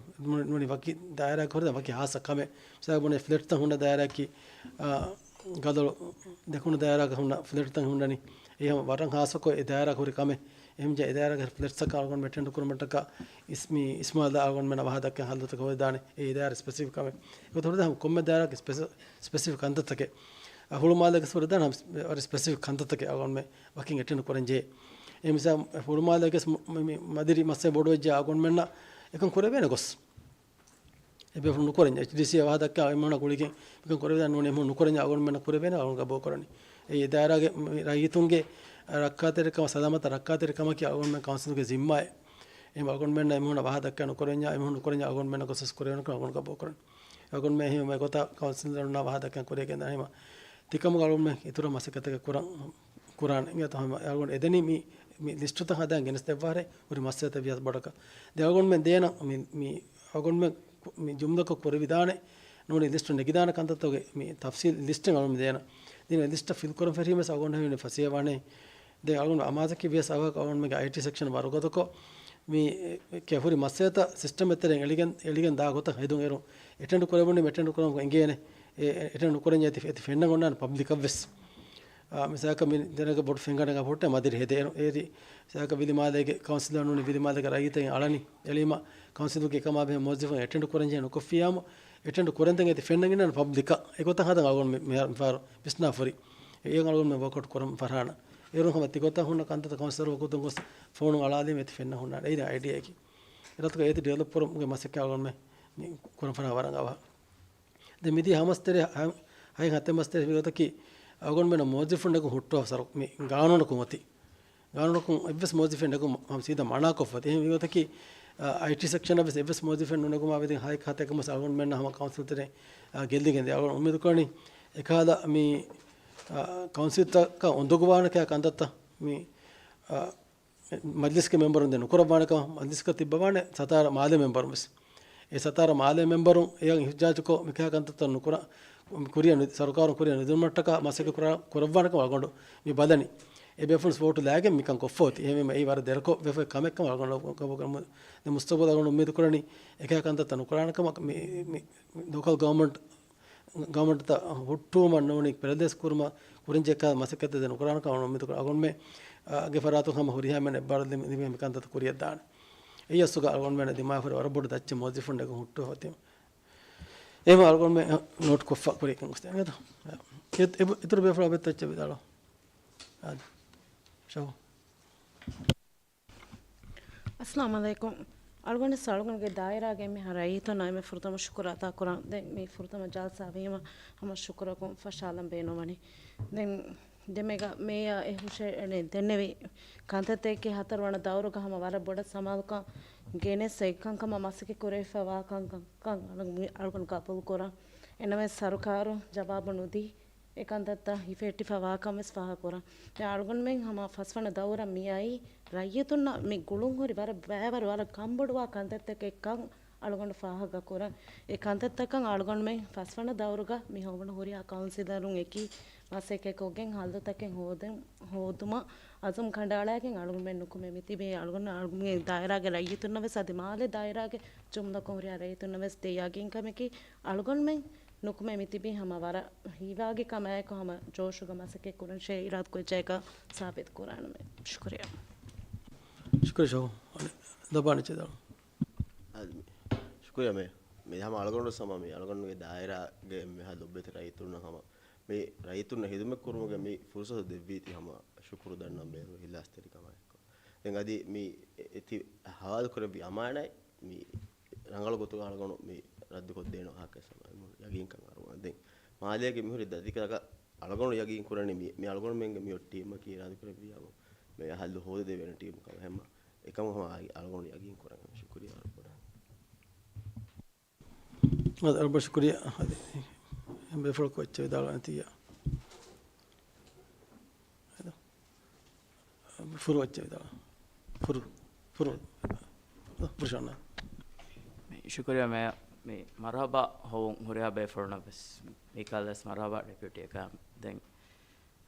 ނޫނީ ވަކި ދާއިރާއަކަށް ހުރެ ވަކި ހާއްސަ ކަމެއް. މިސާލް ބުނޭ ފްލެޓްތައް ހުންނަ ދާއިރާއަކީ، އާ، ގަދޮޅު ދެކުނު ދާއިރާގަ ހުންނަ ފްލެޓްތައް ހުންނަނީ. އެ ހަމަ ވަރަށް ހާއްސަކޮށް އެ ދާއިރާގަ ހުރި ކަމެއް. އެހެންވެ އެ ދާއިރާގެ ފްލެޓްސްތަކަށް އަޅުގަނޑު އެޓެންޑް ކުރުމަށްޓަކާ އިސް-، މި އިސްމާލް އަޅުގަނޑުމެންނަށް ވާހަކަ ދައްކަން ހައްލުތަކެއް ހޯދާނެ. އެ ދާއިރާ ސްޕެސިފިކް ކަމެއް. އެގޮތަށް ހުރެދާ ހަމަ ކޮންމެ ދާއިރާގެ ސްޕެސި-، ސްޕެސިފިކް ކަންތައްތަކެއް. އަ، ހުޅުމާލޭގެ ހުރެދާނެ ހަމަ ސް-، ވަރަށް ސްޕެސިފިކް ކަންތައްތަކެއް އަޅުގަނޑުމެން ވަކިން އެޓެންޑް ކުރަން ޖެހޭ. އެ މިސާލް ހުޅުމާލޭގެ ސް-، މ-، މި-، މަދިރި މައްސަލަ ބޮޑުވެއްޖެ އަޅުގަނޑުމެންނަށް އެކަން ކުރެވޭނެ ގޮސް. އެ ބޭފުޅުން ނުކުރަންޏާ، އެޗްޑީސީ ވާހަކަ ދައްކާ އެމީހުންނާ ގުޅިގެން މިކަން ކުރެވޭ ނޫނީ އެމީހުން ނުކުރަންޏާ އަޅުގަނޑުމެންނަށް ކުރެވޭނެ އަޅުގަނޑު ގަބޫލު ކުރަނީ. އެ ދާއިރާގެ މި ރައްޔިތުންގެ ރައްކާތެރިކަމަށް، ސަލާމަތަށް ރައްކާތެރިކަމަކީ އަޅުގަނޑުމެން ކައުންސިލުގެ ޒިންމާއެއް. އެހެން އަޅުގަނޑުމެންނަށް އެމީހުންނާ ވާހަކަ ދައްކާ ނުކުރަންޏާ، އެމީހުން ނުކުރަންޏާ އަޅުގަނޑުމެންނަށް ގޮސް ކުރެވޭނެ ކަމަށް އަޅުގަނޑު ގަބޫލު ކުރަނީ. އަޅުގަނޑުމެން އެހެން އެގޮތަށް ކައުންސިލަރުންނާ ވާހަކަ ދައްކާ ކުރިޔަށް ގެންދާނެ. އެހެން ތިކަމުގަ އަޅުގަނޑުމެން އިތުރަށް މަސައްކަތެއް ކުރަން، ކުރާނެ. އިނގޭތޯ ހަމަ އަޅުގަނޑު އެދެނީ މި، މި ލިސްޓުތައް ހަދާން ގެނެސްދެއްވާށޭ ހުރި މައްސަލަތައް ވިޔަސް ބޮޑަކަށް. ދެން އަޅުގަނޑުމެން ދޭނަން މި، މި އަޅުގަނޑުމެން ކު-، މި ޖުމްލަކޮށް ކުރެވިދާނެ ނޫނީ ލިސްޓު ނެގިދާނެ ކަންތައްތަކުގެ މި ތަފްސީލް ލިސްޓެއް އަޅުގަނޑުމެން ދޭނަން. ދެން އެ ލިސްޓަށް ފިލް ކުރަން ފެށީމަސް އަޅުގަނޑު ހެން ފަސޭހަވާނެ. ދެން އަޅުގަނޑު އަމާޒަކީ ވިޔަސް އަވަހަކަށް އަޅުގަނޑުމެންގެ އައިޓީ ސެކްޝަން ވަރުގަދަކޮށް، މި ކެ ހުރި މައްސަލަތައް ސިސްޓަމް އެތެރެއިން އެޅިގެން، އެޅިގެން ދާ ގޮތަށް ހެދުން އެރުން އެޓެންޑް ކުރެވުނީ އެޓެންޑް ކުރަން އެނގޭނެ. އެ، އެ، އެޓެންޑް ނުކުރަންޏާ އެތި، އެތި ފެންނަން އޮންނާނެ ޕަބްލިކަށް ވެސް. އާ، މިސާލަކަށް މި ދެނެގެ ބޮޑު ފެންގަނޑެއް އަބަހުއްޓޭ މަދިރި ހެދޭ އެރު-، އޭރި، މިސާލަކަށް ވިލިމާލޭގެ ކައުންސިލަރުން ވިލިމާލޭގެ ރައްޔިތެއް އަޅަނީ އެޅީމަ، ކައުންސިލުގެ ކަމާ ބެހޭ މުވައްޒަފުން އެޓެންޑް ކުރަންޖެހޭ ނުކޮށްފިއްޔާމު، އެޓެންޑް ކުރަންދެން އެތި ފެންނަން އިންނާނެ ޕަބްލިކަށް. އެގޮތަށް ހަދަން އަޅުގަނޑު މި-، މިހާރު މިފާރު ވިސްނާފަ ހުރީ. އެއަށް އަޅުގަނޑުމެން ވޯކްއައުޓް ކުރަން ފަށާނަން. އޭރުން ހަމަ ތިގޮތަށް ހުންނަ ކަންތައްތައް ކައުންސިލަރ ވަގުތުން ގޮސް ފޯނުން އަޅާލީމަ އެތި ފެންނަން ހުންނާނެ. އެއީ ދެން އައިޑިއާއަކީ. އެ ރަށުގަ އޭތި ޑިވެލޮޕް ކުރުމުގެ މަސައްކަތް އަޅުގަނޑުމެން މި ކުރަން ފަށާ ވަރަށް އަވަހަށް. ދެން މިދިޔަ ހަ މަސް ތެރޭ، ހަ-، ހަތް ހަތެއް މަސް ތެރޭ މިގޮތަކީ އަޅުގަނޑުމެންނަށް މުވައްޒަފުން ނެގުން ހުއްޓުވާ ސަރު މި ގާނޫނަކުން އޮތީ. ގާނޫނަކުން އެއްވެސް މުވައްޒަފެއް ނެގުން ހަމަ ސީދާ މަނާކޮށްފަ އޮތީ. އެހެން މިގޮތަކީ، އަ، އައިޓީ ސެކްޝަނަށް ވެސް އެއްވެސް މުވައްޒަފެއް ނުނެގުމާ ވެދިން ހަތް ހަތެއް މަސް އަޅުގަނޑުމެންނަށް ހަމަ ކައުންސިލް ތެރެއިން، އަ، ގެއްލިގެންދޭ. އަޅުގަނޑު އުއްމީދު ކުރަނީ އެކަހަލަ މި އާ، ކައުންސިލްތަކަށް އުނދަގޫވާނެ ކަންތައްތައް މި، އާ، މަޖްލިސްގެ މެމްބަރުން ދެން ނުކުރައްވާނެ ކަމަށް މަޖްލިސްގަ ތިއްބަވާނެ ސަތާރަ މާލޭ މެމްބަރުން ވެސް. އެ ސަތާރަ މާލޭ މެމްބަރުން އެޔަށް އިހްތިޖާޖުކޮށް މިކަހަ ކަންތައްތައް ނުކުރާ، ކުރިއަށް ނު-، ސަރުކާރުން ކުރިއަށް ނުދިނުމަށްޓަކާ މަސައްކަތް ކުރާ، ކުރައްވާނެ ކަމަށް އަޅުގަނޑު މި ބަލަނީ. އެ ބޭފުޅުން ވޯޓު ލައިގެން މިކަން ކޮށްފަ އޮތީ. އެހެންވީމަ އެއީ ވަރަށް ދެރަކޮށް ވެފަ ކަމެއް ކަމަށް އަޅުގަނޑު ގަބޫލު ކުރަމު. ދެން މުސްތަގުބަލަށް އަޅުގަނޑު އުއްމީދު ކުރަނީ އެކަހަ ކަންތައްތައް ނުކުރާނެ ކަމަށް. މި، މި ލޯކަލް ގަވަރމަންޓް، ގަވަރމަންޓްތައް ހުއްޓުވުމަށް ނޫނީ ޕެރަލައިޒް ކުރުމަށް ކުރިންޖެއްކާ މަސައްކަތްތައް ދެން ނުކުރާނެ ކަމަށް އުއްމީދު ކުރަން. އަޅުގަނޑުމެ، އާ، ގެ ފަރާތުން ހަމަ ހުރިހާ މެން އެއްބާރު ލިބި، ލިބި މި ކަންތައް ކުރިއަށް ދާނެ. އެއީ އަސްލުގަ އަޅުގަނޑުމެން ދިމާވެފަ ވަރަށް ބޮޑު ދައްޗެއް މުވައްޒަފުން ނެގުން ހުއްޓުވަތީ. އެހެން އަޅުގަނޑުމެ ނޯޓް ކޮށްފަ ކުރިއަކަށް ގޮސްދޭނެ. އެ-، އެ-، އިތުރު ބޭފުޅާ އަބަދު ތައްޗެއް ވިދާޅު. އާދެ. ޝަހު. އައްސަލާމު ޢަލައިކުމް. އަޅުގަނޑު އަޅުގަނޑުގެ ދާއިރާގެ އެންމެހާ ރައްޔިތުންނަށް އެންމެ ފުރަތަމަ ޝުކުރު އަދާކުރަން. ދެން މި ފުރަތަމަ ޖަލްސާ ވީމަ ހަމަ ޝުކުރަކުން ފަށާލަން ބޭނުންވަނީ. ދެން ދެމެގަ މޭޔަ އެ ހުށައެޅެ ދެންނެވި ކަންތައްތަކެއް ހަތަރުވަނަ ދައުރުގަ ހަމަ ވަރަށް ބޮޑަށް ސަމާލުކަން ގެނެސް އެކަންކަމަށް މަސައްކަތް ކުރެވިފަ ވާ ކަންކަން އަޅު-، މި އަޅުގަނޑު ގަބޫލު ކުރަން. އެނަމެސް ސަރުކާރު ޖަވާބު ނުދީ. އެ ކަންތައްތައް ހިފެހެއްޓިފަ ވާކަން ވެސް ފާހަގަކުރަން. ދެން އަޅުގަނޑުމެން ހަމަ ފަސްވަނަ ދައުރަށް މިއައީ ރައްޔިތުންނަށް މި ގުޅުން ހުރި ވަރަށް ބައިވަރު، ވަރަށް ކަންބޮޑުވާ ކަންތައްތަކެއްކަން އަޅުގަނޑު ފާހަގަކުރަން. އެ ކަންތައްތަކަށް އަޅުގަނޑުމެން ފަސްވަނަ ދައުރުގަ މި ހޮވުނު ހުރިހާ ކައުންސިލަރުން އެކީ މަސައްކަތްކޮށްގެން ހައްލުތަކެއް ހޯދެން، ހޯދުމަށް އަޒުމް ކަނޑައަޅައިގެން އަޅުގަނޑުމެން ނުކުމެ މިތިބީ. އަޅުގަނޑު، އަޅުގަނޑުގެ ދާއިރާގެ ރައްޔިތުންނަށް ވެސް އަދި މާލެ ދާއިރާގެ ޖުމްލަކޮށް ހުރިހާ ރައްޔިތުންނަށް ވެސް ދޭ ޔަގީންކަމަކީ އަޅުގަނޑުމެން ނުކުމެ މިތިބީ ހަމަ ވަރަށް ހީވާގި ކަމާއެކު ހަމަ ޖޯޝުގަ މަސައްކަތް ކުރަން ޝޭ އިރާދަކުރި ޖައްސާ ސާބިތު ކުރާނަމޭ. ޝުކުރިއްޔާ. ޝުކުރިއްޔާ ޝަހު. ލަބާނެ ޗެދާ. އަދި މި-، ޝުކުރިއްޔާ މޭ. މި ހަމަ އަޅުގަނޑު ސަމާ މި އަޅުގަނޑުގެ ދާއިރާގެ އެންމެހާ ލޮބުވެތި ރައްޔިތުންނަށް ހަމަ މި ރައްޔިތުންނަށް ހިދުމަތް ކުރުމުގެ މި ފުރުސަތު ދެއްވީތީ ހަމަ ޝުކުރު ދަންނަން ބޭނުން އިޚްލާޞްތެރިކަމާއެކު. ދެން އަދި މި އެ-، އެތި ހަވާލު ކުރެއްވި އަމާނާތް މި ރަނގަޅު ގޮތުގަ އަޅުގަނޑު މި ރައްދުކޮށްދޭނެ ވާހަކަ ސަމާ އެންމެ ޔަގީންކަން އަރުވާނެ. ދެން މާލޭގެ މިހުރި ދަތިކަލަކަށް އަޅުގަނޑު ޔަގީން ކުރަނީ މި، މި އަޅުގަނޑުމެންގެ މި އޮތް ޓީމަކީ އިރާދަކުރެއްވިއްޔާ މި ހައްލު ހޯދަދެވޭނެ ޓީމު ކަމަށް. ހަމަ އެކަމަށް ހަމަ އަޅުގަނޑު ޔަގީން ކުރަން. ޝުކުރިއްޔާ ވަރަށް ބޮޑަށް. އަދި އަޅުގަނޑު ޝުކުރިއްޔާ. އަދި ބޭފުޅަކު އެއްޗެއް ވިދާޅުވާނެތީ. ފުރު އެއްޗެއް ވިދާޅު. ފުރު. ފުރު. ފުރު ޝަންނާ. މި ޝުކުރިއްޔާ މޭޔަ، މި މަރުޙަބާ ހޮވުން ހުރިހާ ބޭފުޅުންނަށް ވެސް. މިކަހަލަ ވެސް މަރުޙަބާ ޑެޕިއުޓީއަކާ. ދެން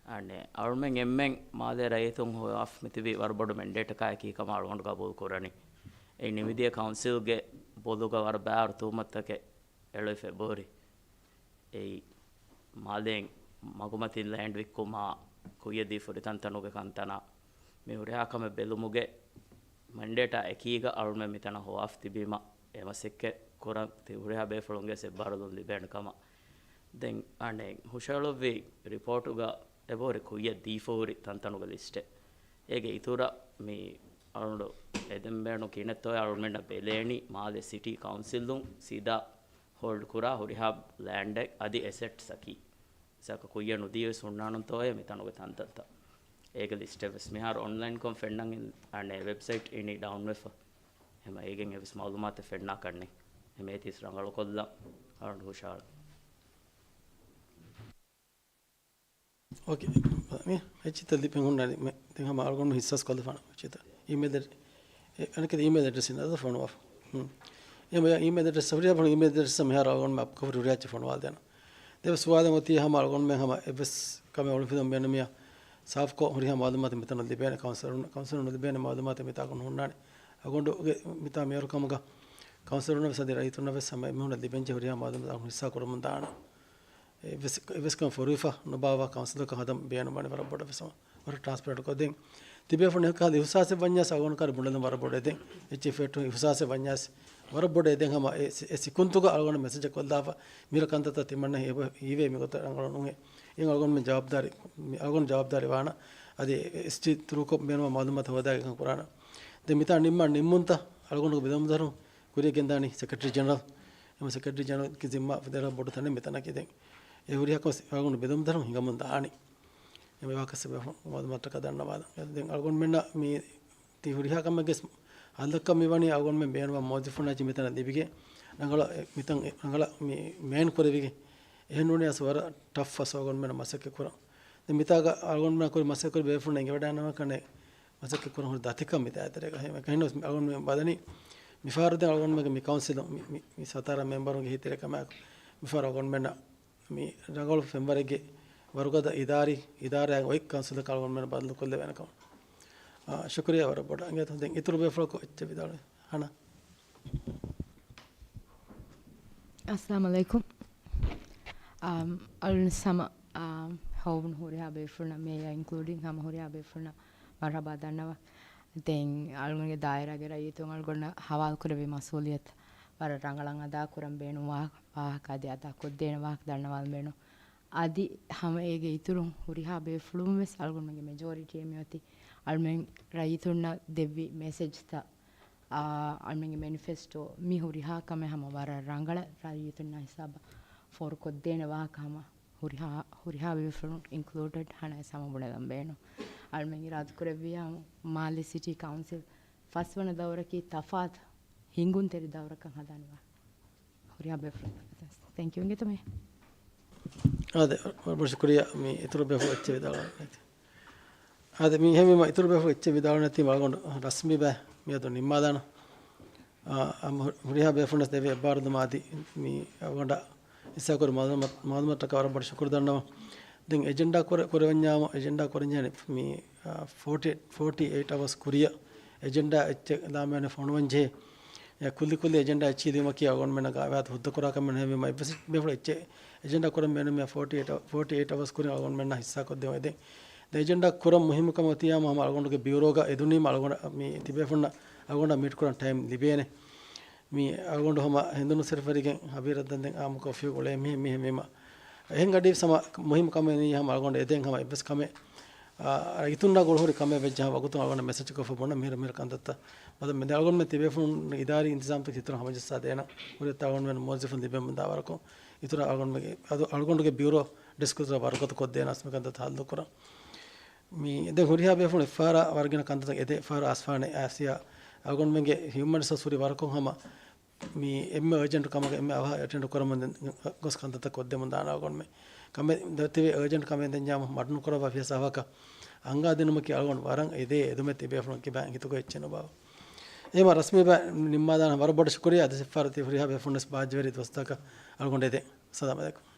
އަނެއް އަޅުމެން އެންމެން މާލޭ ރައްޔިތުން ހޮވާފަ މިތިބީ ވަރަށް ބޮޑު މެންޑޭޓަކާއެކީ ކަމަށް އަޅުގަނޑު ގަބޫލު ކުރަނީ. އެއީ ނިމިދިޔަ ކައުންސިލްގެ ބޮލުގަ ވަރަށް ބާރު ތުހުމަތުތަކެއް އެޅުވި ފެބްރުވަރީ. އެއީ މާލޭން މަގުމަތިން ލޭންޑް ވިއްކުމާ، ކުއްޔަށް ދީ ފުރިތަންތަނުގެ ކަންތަނާ، މި ހުރިހާ ކަމެއް ބެލުމުގެ މެންޑޭޓާ އެކީގަ އަޅުމެން މިތަނަށް ހޮވާފަ ތިބީމަ، އެ މަސައްކަތް ކުރަން ތި ހުރިހާ ބޭފުޅުންގެ އެއްބާރުލުން ލިބޭނެ ކަމަށް. ދެން އަނެއް ހުށަހެޅުއްވި ރިޕޯޓުގަ އެބަހުރި ކުއްޔަށް ދީފަ ހުރި ތަންތަނުގެ ލިސްޓެއް. އޭގެ އިތުރަށް މި އަޅުގަނޑު އެދެން ބޭނުން ކިހިނެއްތޯއޭ އަޅުމެންނަށް ބެލޭނީ މާލެ ސިޓީ ކައުންސިލުން ސީދާ ހޯލްޑް ކުރާ ހުރިހާ ލޭންޑެއް އަދި އެސެޓްސްއަކީ. މިސާލަކަށް ކުއްޔަށް ނުދީވެސް ހުންނާނަންތޯއޭ މިތަނުގެ ތަންތަންތައް. އޭގެ ލިސްޓެއް ވެސް މިހާރު އޮންލައިންކޮށް ފެންނަން އިން-، އަނެއް ވެބްސައިޓް އިނީ ޑައުންވެފަ. އެހެމަ އޭގެން އެއްވެސް މައުލޫމާތެއް ފެންނާކަށްނެތް. އެހެމަ އޭތި ވެސް ރަނގަޅުކޮށްލަން އަޅުގަނޑު ހުށަހަޅަން. އޯކޭ. މި އެއްޗިތައް ލިބެން ހުންނާނީ. މެ-، ދެން ހަމަ އަޅުގަނޑު ހިއްސާސް ކޮށްލަފާނަ އެއްޗިތައް. އީމެއިލް އެޑް-، އެ-، އަނެކެތި އީމެއިލް އެޑްރެސް އިން އަދަ ފޮނުވާފަ. ހުން. އެހެމަ އީމެއިލް އެޑްރެސް، ހުރިހާ އީމެއިލް އެޑްރެސް މިހާރު އަޅުގަނޑު މެ އަޕްކަވަރު ހުރިހާ އެއްޗެއް ފޮނުވާލަދޭނަ. ދެން ސުވާލެއް އޮތީ ހަމަ އަޅުގަނޑުމެން ހަމަ އެއްވެސް ކަމެއް އޮޅުންފިލުން ބޭނުމިޔާ ސާފްކޮށް ހުރިހާ މައުލޫމާތެއް މިތަނަށް ލިބޭނެ ކައުންސިލަރުން-، ކައުންސިލަރުން ނުލިބޭނެ މައުލޫމާތެއް މިތާކުން ހުންނާނެ. އަޅުގަނޑުގެ މިތާ މޭޔަރު ކަމުގަ ކައުންސިލަރުން ވެސް އަދި ރައްޔިތުންނަށް ވެސް ހަމަ އެމީހުންނަށް ލިބެންޖެހޭ ހުރިހާ މައުލޫމާތު ހިއްސާ ކުރަމުން ދާނަން. އެއްވެސް، އެއްވެސް ކަމެއް ފޮރުވިފަ ނުބާއްވާ ކައުންސިލަކަށް ހަދަން ބޭނުންވަނީ ވަރަށް ބޮޑަށް ވެސް ވަރަށް ޓްރާންސްޕެރެންޓްކޮށް. ދެން ތިބޭފުޅުން އެކަހަލަ އިހުސާސެއް ވަންޏާސް އަޅުގަނޑު ކަން ބުނެލުން ވަރަށް ބޮޑޭ. ދެން އެއްޗެއް ފެއްޓުން އިހުސާސެއް ވަންޏާސް ވަރަށް ބޮޑޭ. ދެން ހަމަ އެ ސި-، އެ ސިކުންތުގަ އަޅުގަނޑު މެސެޖެއް ކޮށްލާފަ މިރަ ކަންތައްތައް ތިމަންނަ ހީވެ-، ހީވޭ މިގޮތަށް ރަނގަޅު ނުވޭ. އެ އަޅުގަނޑުމެން ޖަވާބުދާރީ، މި އަޅުގަނޑު ޖަވާބުދާރީ ވާނަ. އަދި އެ-، އެސްޓީ ތުރޫކޮށް ބޭނުންވާ މައުލޫމާތު ހޯދާގެން ކަން ކުރާނަ. ދެން މިތާ ނިންމާ ނިންމުންތައް އަޅުގަނޑުގެ ބެލުމުދަރު ކުރިޔަށް ގެންދާނީ ސެކްރެޓަރީ ޖެނެރަލް. އެމަ ސެކްރެޓަރީ ޖެނެރަލްގެ ޒިންމާ ދެރަ ބޮޑު ތަނެއް މިތަނަކީ. ދެން އެ ހުރިހާ ކަމެއް އަޅުގަނޑު ބެލުމުދަރު ހިނގަމުން ދާނީ. އެ މި ވާކަސް މައުލޫމާތަކަށް ދަންނަވާލަން. ދެން އަޅުގަނޑުމެންނަށް މި ތި ހުރިހާ ކަމެއްގެ ހައްލަކަށް މި ވަނީ އަޅުގަނޑުމެން ބޭނުންވާ މުވައްޒަފުންނާ މިތަނަށް ލިބިގެން ރަނގަޅަށް، މިތަން ރަނގަޅަށް މި މޭން ކުރެވިގެން. އެހެން ނޫނީ އަސް ވަރަށް ޓަފް އަސް އަޅުގަނޑުމެން މަސައްކަތް ކުރަން. ދެން މިތާގަ އަޅުގަނޑުމެންނާ ކުރި މަސައްކަތް ކުރި ބޭފުޅުން އެނގިވަޑައިގަންނަވާ ކަންނޭނގެ މަސައްކަތް ކުރަން ހުރި ދަތިކަން މި ދާއިރާގަ. އެހެން އަޅުގަނޑުމެން ބަލަނީ މިފަހަރު ދެން އަޅުގަނޑުމެން މި، މި ކައުންސިލުން މި، މި، މި ސަތާރަ މެމްބަރުންގެ ހިތްތެރިކަމާއެކު މިފަހަރު އަޅުގަނޑުމެންނަށް މި ރަނގަޅު ފެންވަރެއްގެ ވަރުގަދަ އިދާރީ، އިދާރާއެއް އޮތް ކައުންސިލަކަށް އަޅުގަނޑުމެން ބަދަލުކޮށްލެވޭނެ ކަމަށް. އާ، ޝުކުރިއްޔާ ވަރަށް ބޮޑަށް. އިނގޭތޯ ދެން އިތުރު ބޭފުޅަކު އެއްޗެއް ވިދާޅުވެ. ހަނާ. އައްސަލާމު ޢަލައިކުމް. އާ، އަޅުން ހަމަ، އާ، ހޮވުނު ހުރިހާ ބޭފުޅުންނަށް، މޭޔާ އިންކްލޫޑިން ހަމަ ހުރިހާ ބޭފުޅުންނަށް މަރުޙަބާ ދަންނަވަން. ދެން އަޅުގަނޑުގެ ދާއިރާގެ ރައްޔިތުން އަޅުގަނޑަށް ހަވާލުކުރެއްވި މަސްއޫލިއްޔަތު ވަރަށް ރަނގަޅަށް އަދާ ކުރަން ބޭނުން ވާ-، ވާހަކަ އަދި އަދާ ކޮށްދޭނެ ވާހަކަ ދަންނަވާލަން ބޭނުން. އަދި ހަމަ އޭގެ އިތުރުން ހުރިހާ ބޭފުޅުން ވެސް އަޅުގަނޑުމެންގެ މެޖޯރިޓީ މިއޮތީ އަޅުމެން ރައްޔިތުންނަށް ދެއްވި މެސެޖްތައް، އާ، އަޅުމެންގެ މެނިފެސްޓޯ މި ހުރިހާ ކަމެއް ހަމަ ވަރަށް ރަނގަޅަށް ރައްޔިތުންނާ ހިސާބަށް ފޯރުކޮށްދޭނެ ވާހަކަ ހަމަ ހުރިހާ، ހުރިހާ ބޭފުޅުން އިންކްލޫޑެޑް ހަނާ ހަމަ ބުނެލަން ބޭނުން. އަޅުމެން އިރާދަކުރެއްވިއްޔާ މާލެ ސިޓީ ކައުންސިލް ފަސްވަނަ ދައުރަކީ ތަފާތު ހިނގުންތެރި ދައުރަކަށް ހަދާނެ ވާހަކަ. ހުރިހާ ބޭފުޅުން. ތެންކް ޔޫ. އިނގޭތޯ މޭޔާ. އާދެ، ވަރަށް ބޮޑަށް ޝުކުރިއްޔާ މި އިތުރު ބޭފުޅުން އެއްޗެއް ވިދާޅުވަން ނެތި. އާދެ، މި އެހެންވީމަ އިތުރު ބޭފުޅުން އެއްޗެއް ވިދާޅުވަން ނެތީމަ އަޅުގަނޑު ރަސްމީ ބައި މިއަދު ނިންމާލާނަން. އާ، ހަމަ ހު-، ހުރިހާ ބޭފުޅުންނަށް ދެވި އެއްބާރުލުމާ އަދި މި އަޅުގަނޑަށް ހިއްސާކުރި މައުލޫމާތު، މައުލޫމާތަކަށް ވަރަށް ބޮޑަށް ޝުކުރު ދަންނަވަން. ދެން އެޖެންޑާ ކުރެ-، ކުރެވެންޏާމު އެޖެންޑާ ކުރަންޖެހޭނެ މި، އާ، ފޯޓީ، ފޯޓީ އެއިޓް އަވަސް ކުރިއަށް އެޖެންޑާ އެއްޗެއް ލާމެވެނެ ފޮނުވަން ޖެހޭ. އެ ކުއްލި ކުއްލި އެޖެންޑާ އެއްޗިހި ލިޔުމަކީ އަޅުގަނޑުމެންނަށް ގާވާތު ހުއްދަކުރާ ކަމެއް ނުހެންވީމަ އެއްވެސް ބޭފުޅުން އެއްޗެއް އެޖެންޑާ ކުރަން ބޭނުމިއްޔާ ފޯޓީ އެއިޓް، ފޯޓީ އެއިޓް އަވަސް ކުރިން އަޅުގަނޑުމެންނަށް ހިއްސާކޮށްދެވުން. އެދެން ދެން އެޖެންޑާ ކުރަން މުހިއްމު ކަމެއް އޮތިއްޔާމު ހަމަ އަޅުގަނޑުގެ ބިއުރޯގަ އެދުނީމަ އަޅުގަނޑަށް މި ތިބޭފުޅުންނަށް އަޅުގަނޑަށް މީޓް ކުރަން ޓައިމް ލިބޭނެ. މި އަޅުގަނޑު ހަމަ ހެނދުނު ސެރިފަރިގެން ހަވީރަށް ދަންދެން އާއްމުކޮށް ފިޔު ގުޅޭ މިހެން މިހެން ވީމަ. އެހެން ގަޑީ ހަމަ މުހިއްމު ކަމެއް ނިޔަ ހަމަ އަޅުގަނޑު އެދެން ހަމަ އެއްވެސް ކަމެއް، އާ، އިތުންނާ ގުޅުހުރި ކަމެއް ވެއްޖެ ހަމަ ވަގުތުން އަޅުގަނޑަށް މެސެޖް ކޮށްފަ ބުނަ މިހިރަ މިހިރަ ކަންތައްތައް. ބަލަ މެދެ އަޅުގަނޑުމެން ތިބޭފުޅުން އިދާރީ އިންތިޒާމްތައް އިތުރަށް ހަމަޖައްސާ ދޭނަން. ހުރިހާ އަޅުގަނޑުމެން މުވައްޒަފުން ލިބެމުންދާ ވަރަކުން އިތުރަށް އަޅުގަނޑުމެންގެ އަދު އަޅުގަނޑުގެ ބިއުރޯ ޑެސްކުތައް ވަރުގަދަ ކޮށްދޭނަސް މި ކަންތައް ހައްލު ކުރަން. މި ދެން ހުރިހާ ބޭފުޅުން އެއްފަހަރާ ވަރަށް ގިނަ ކަންތައްތައް އެދޭ އެއްފަހަރާ އަސްފާނެ އާސިޔާ އަޅުގަނޑުމެންގެ ހިއުމަން ރިސޯސް ހުރި ވަރަކުން ހަމަ މި އެންމެ އަރޖެންޓް ކަމަކަށް އެންމެ އަވަހަށް އެޓެންޑް ކުރަމުން ދެން ގޮސް ކަންތައްތައް ކޮށްދެމުން ދާނަ އަޅުގަނޑުމެން. ކަމެއް ދަތިވެ އަރޖެންޓް ކަމެއް ދެންޏާމު މަޑުނުކުރައްވާ ފިޔަސް އަވަކަށް އަނގާދިނުމަކީ އަޅުގަނޑު ވަރަށް އެދޭ އެދުމެއް ތިބޭފުޅުން ކިބާ ހިތުގަ އެއްޗެއް ނުބާ. އެހެމަ ރަސްމީ ބަ ނިންމާލާނަ ވަރަށް ބޮޑަށް ޝުކުރިއްޔާ އަދި ސިފާރަތި ހުރިހާ ބޭފުންނަސް ބާއްޖަވެރި ދުވަސްތަކަށް އަޅުގަނޑު އެދެން. ސަލާމް އަލައިކުމް.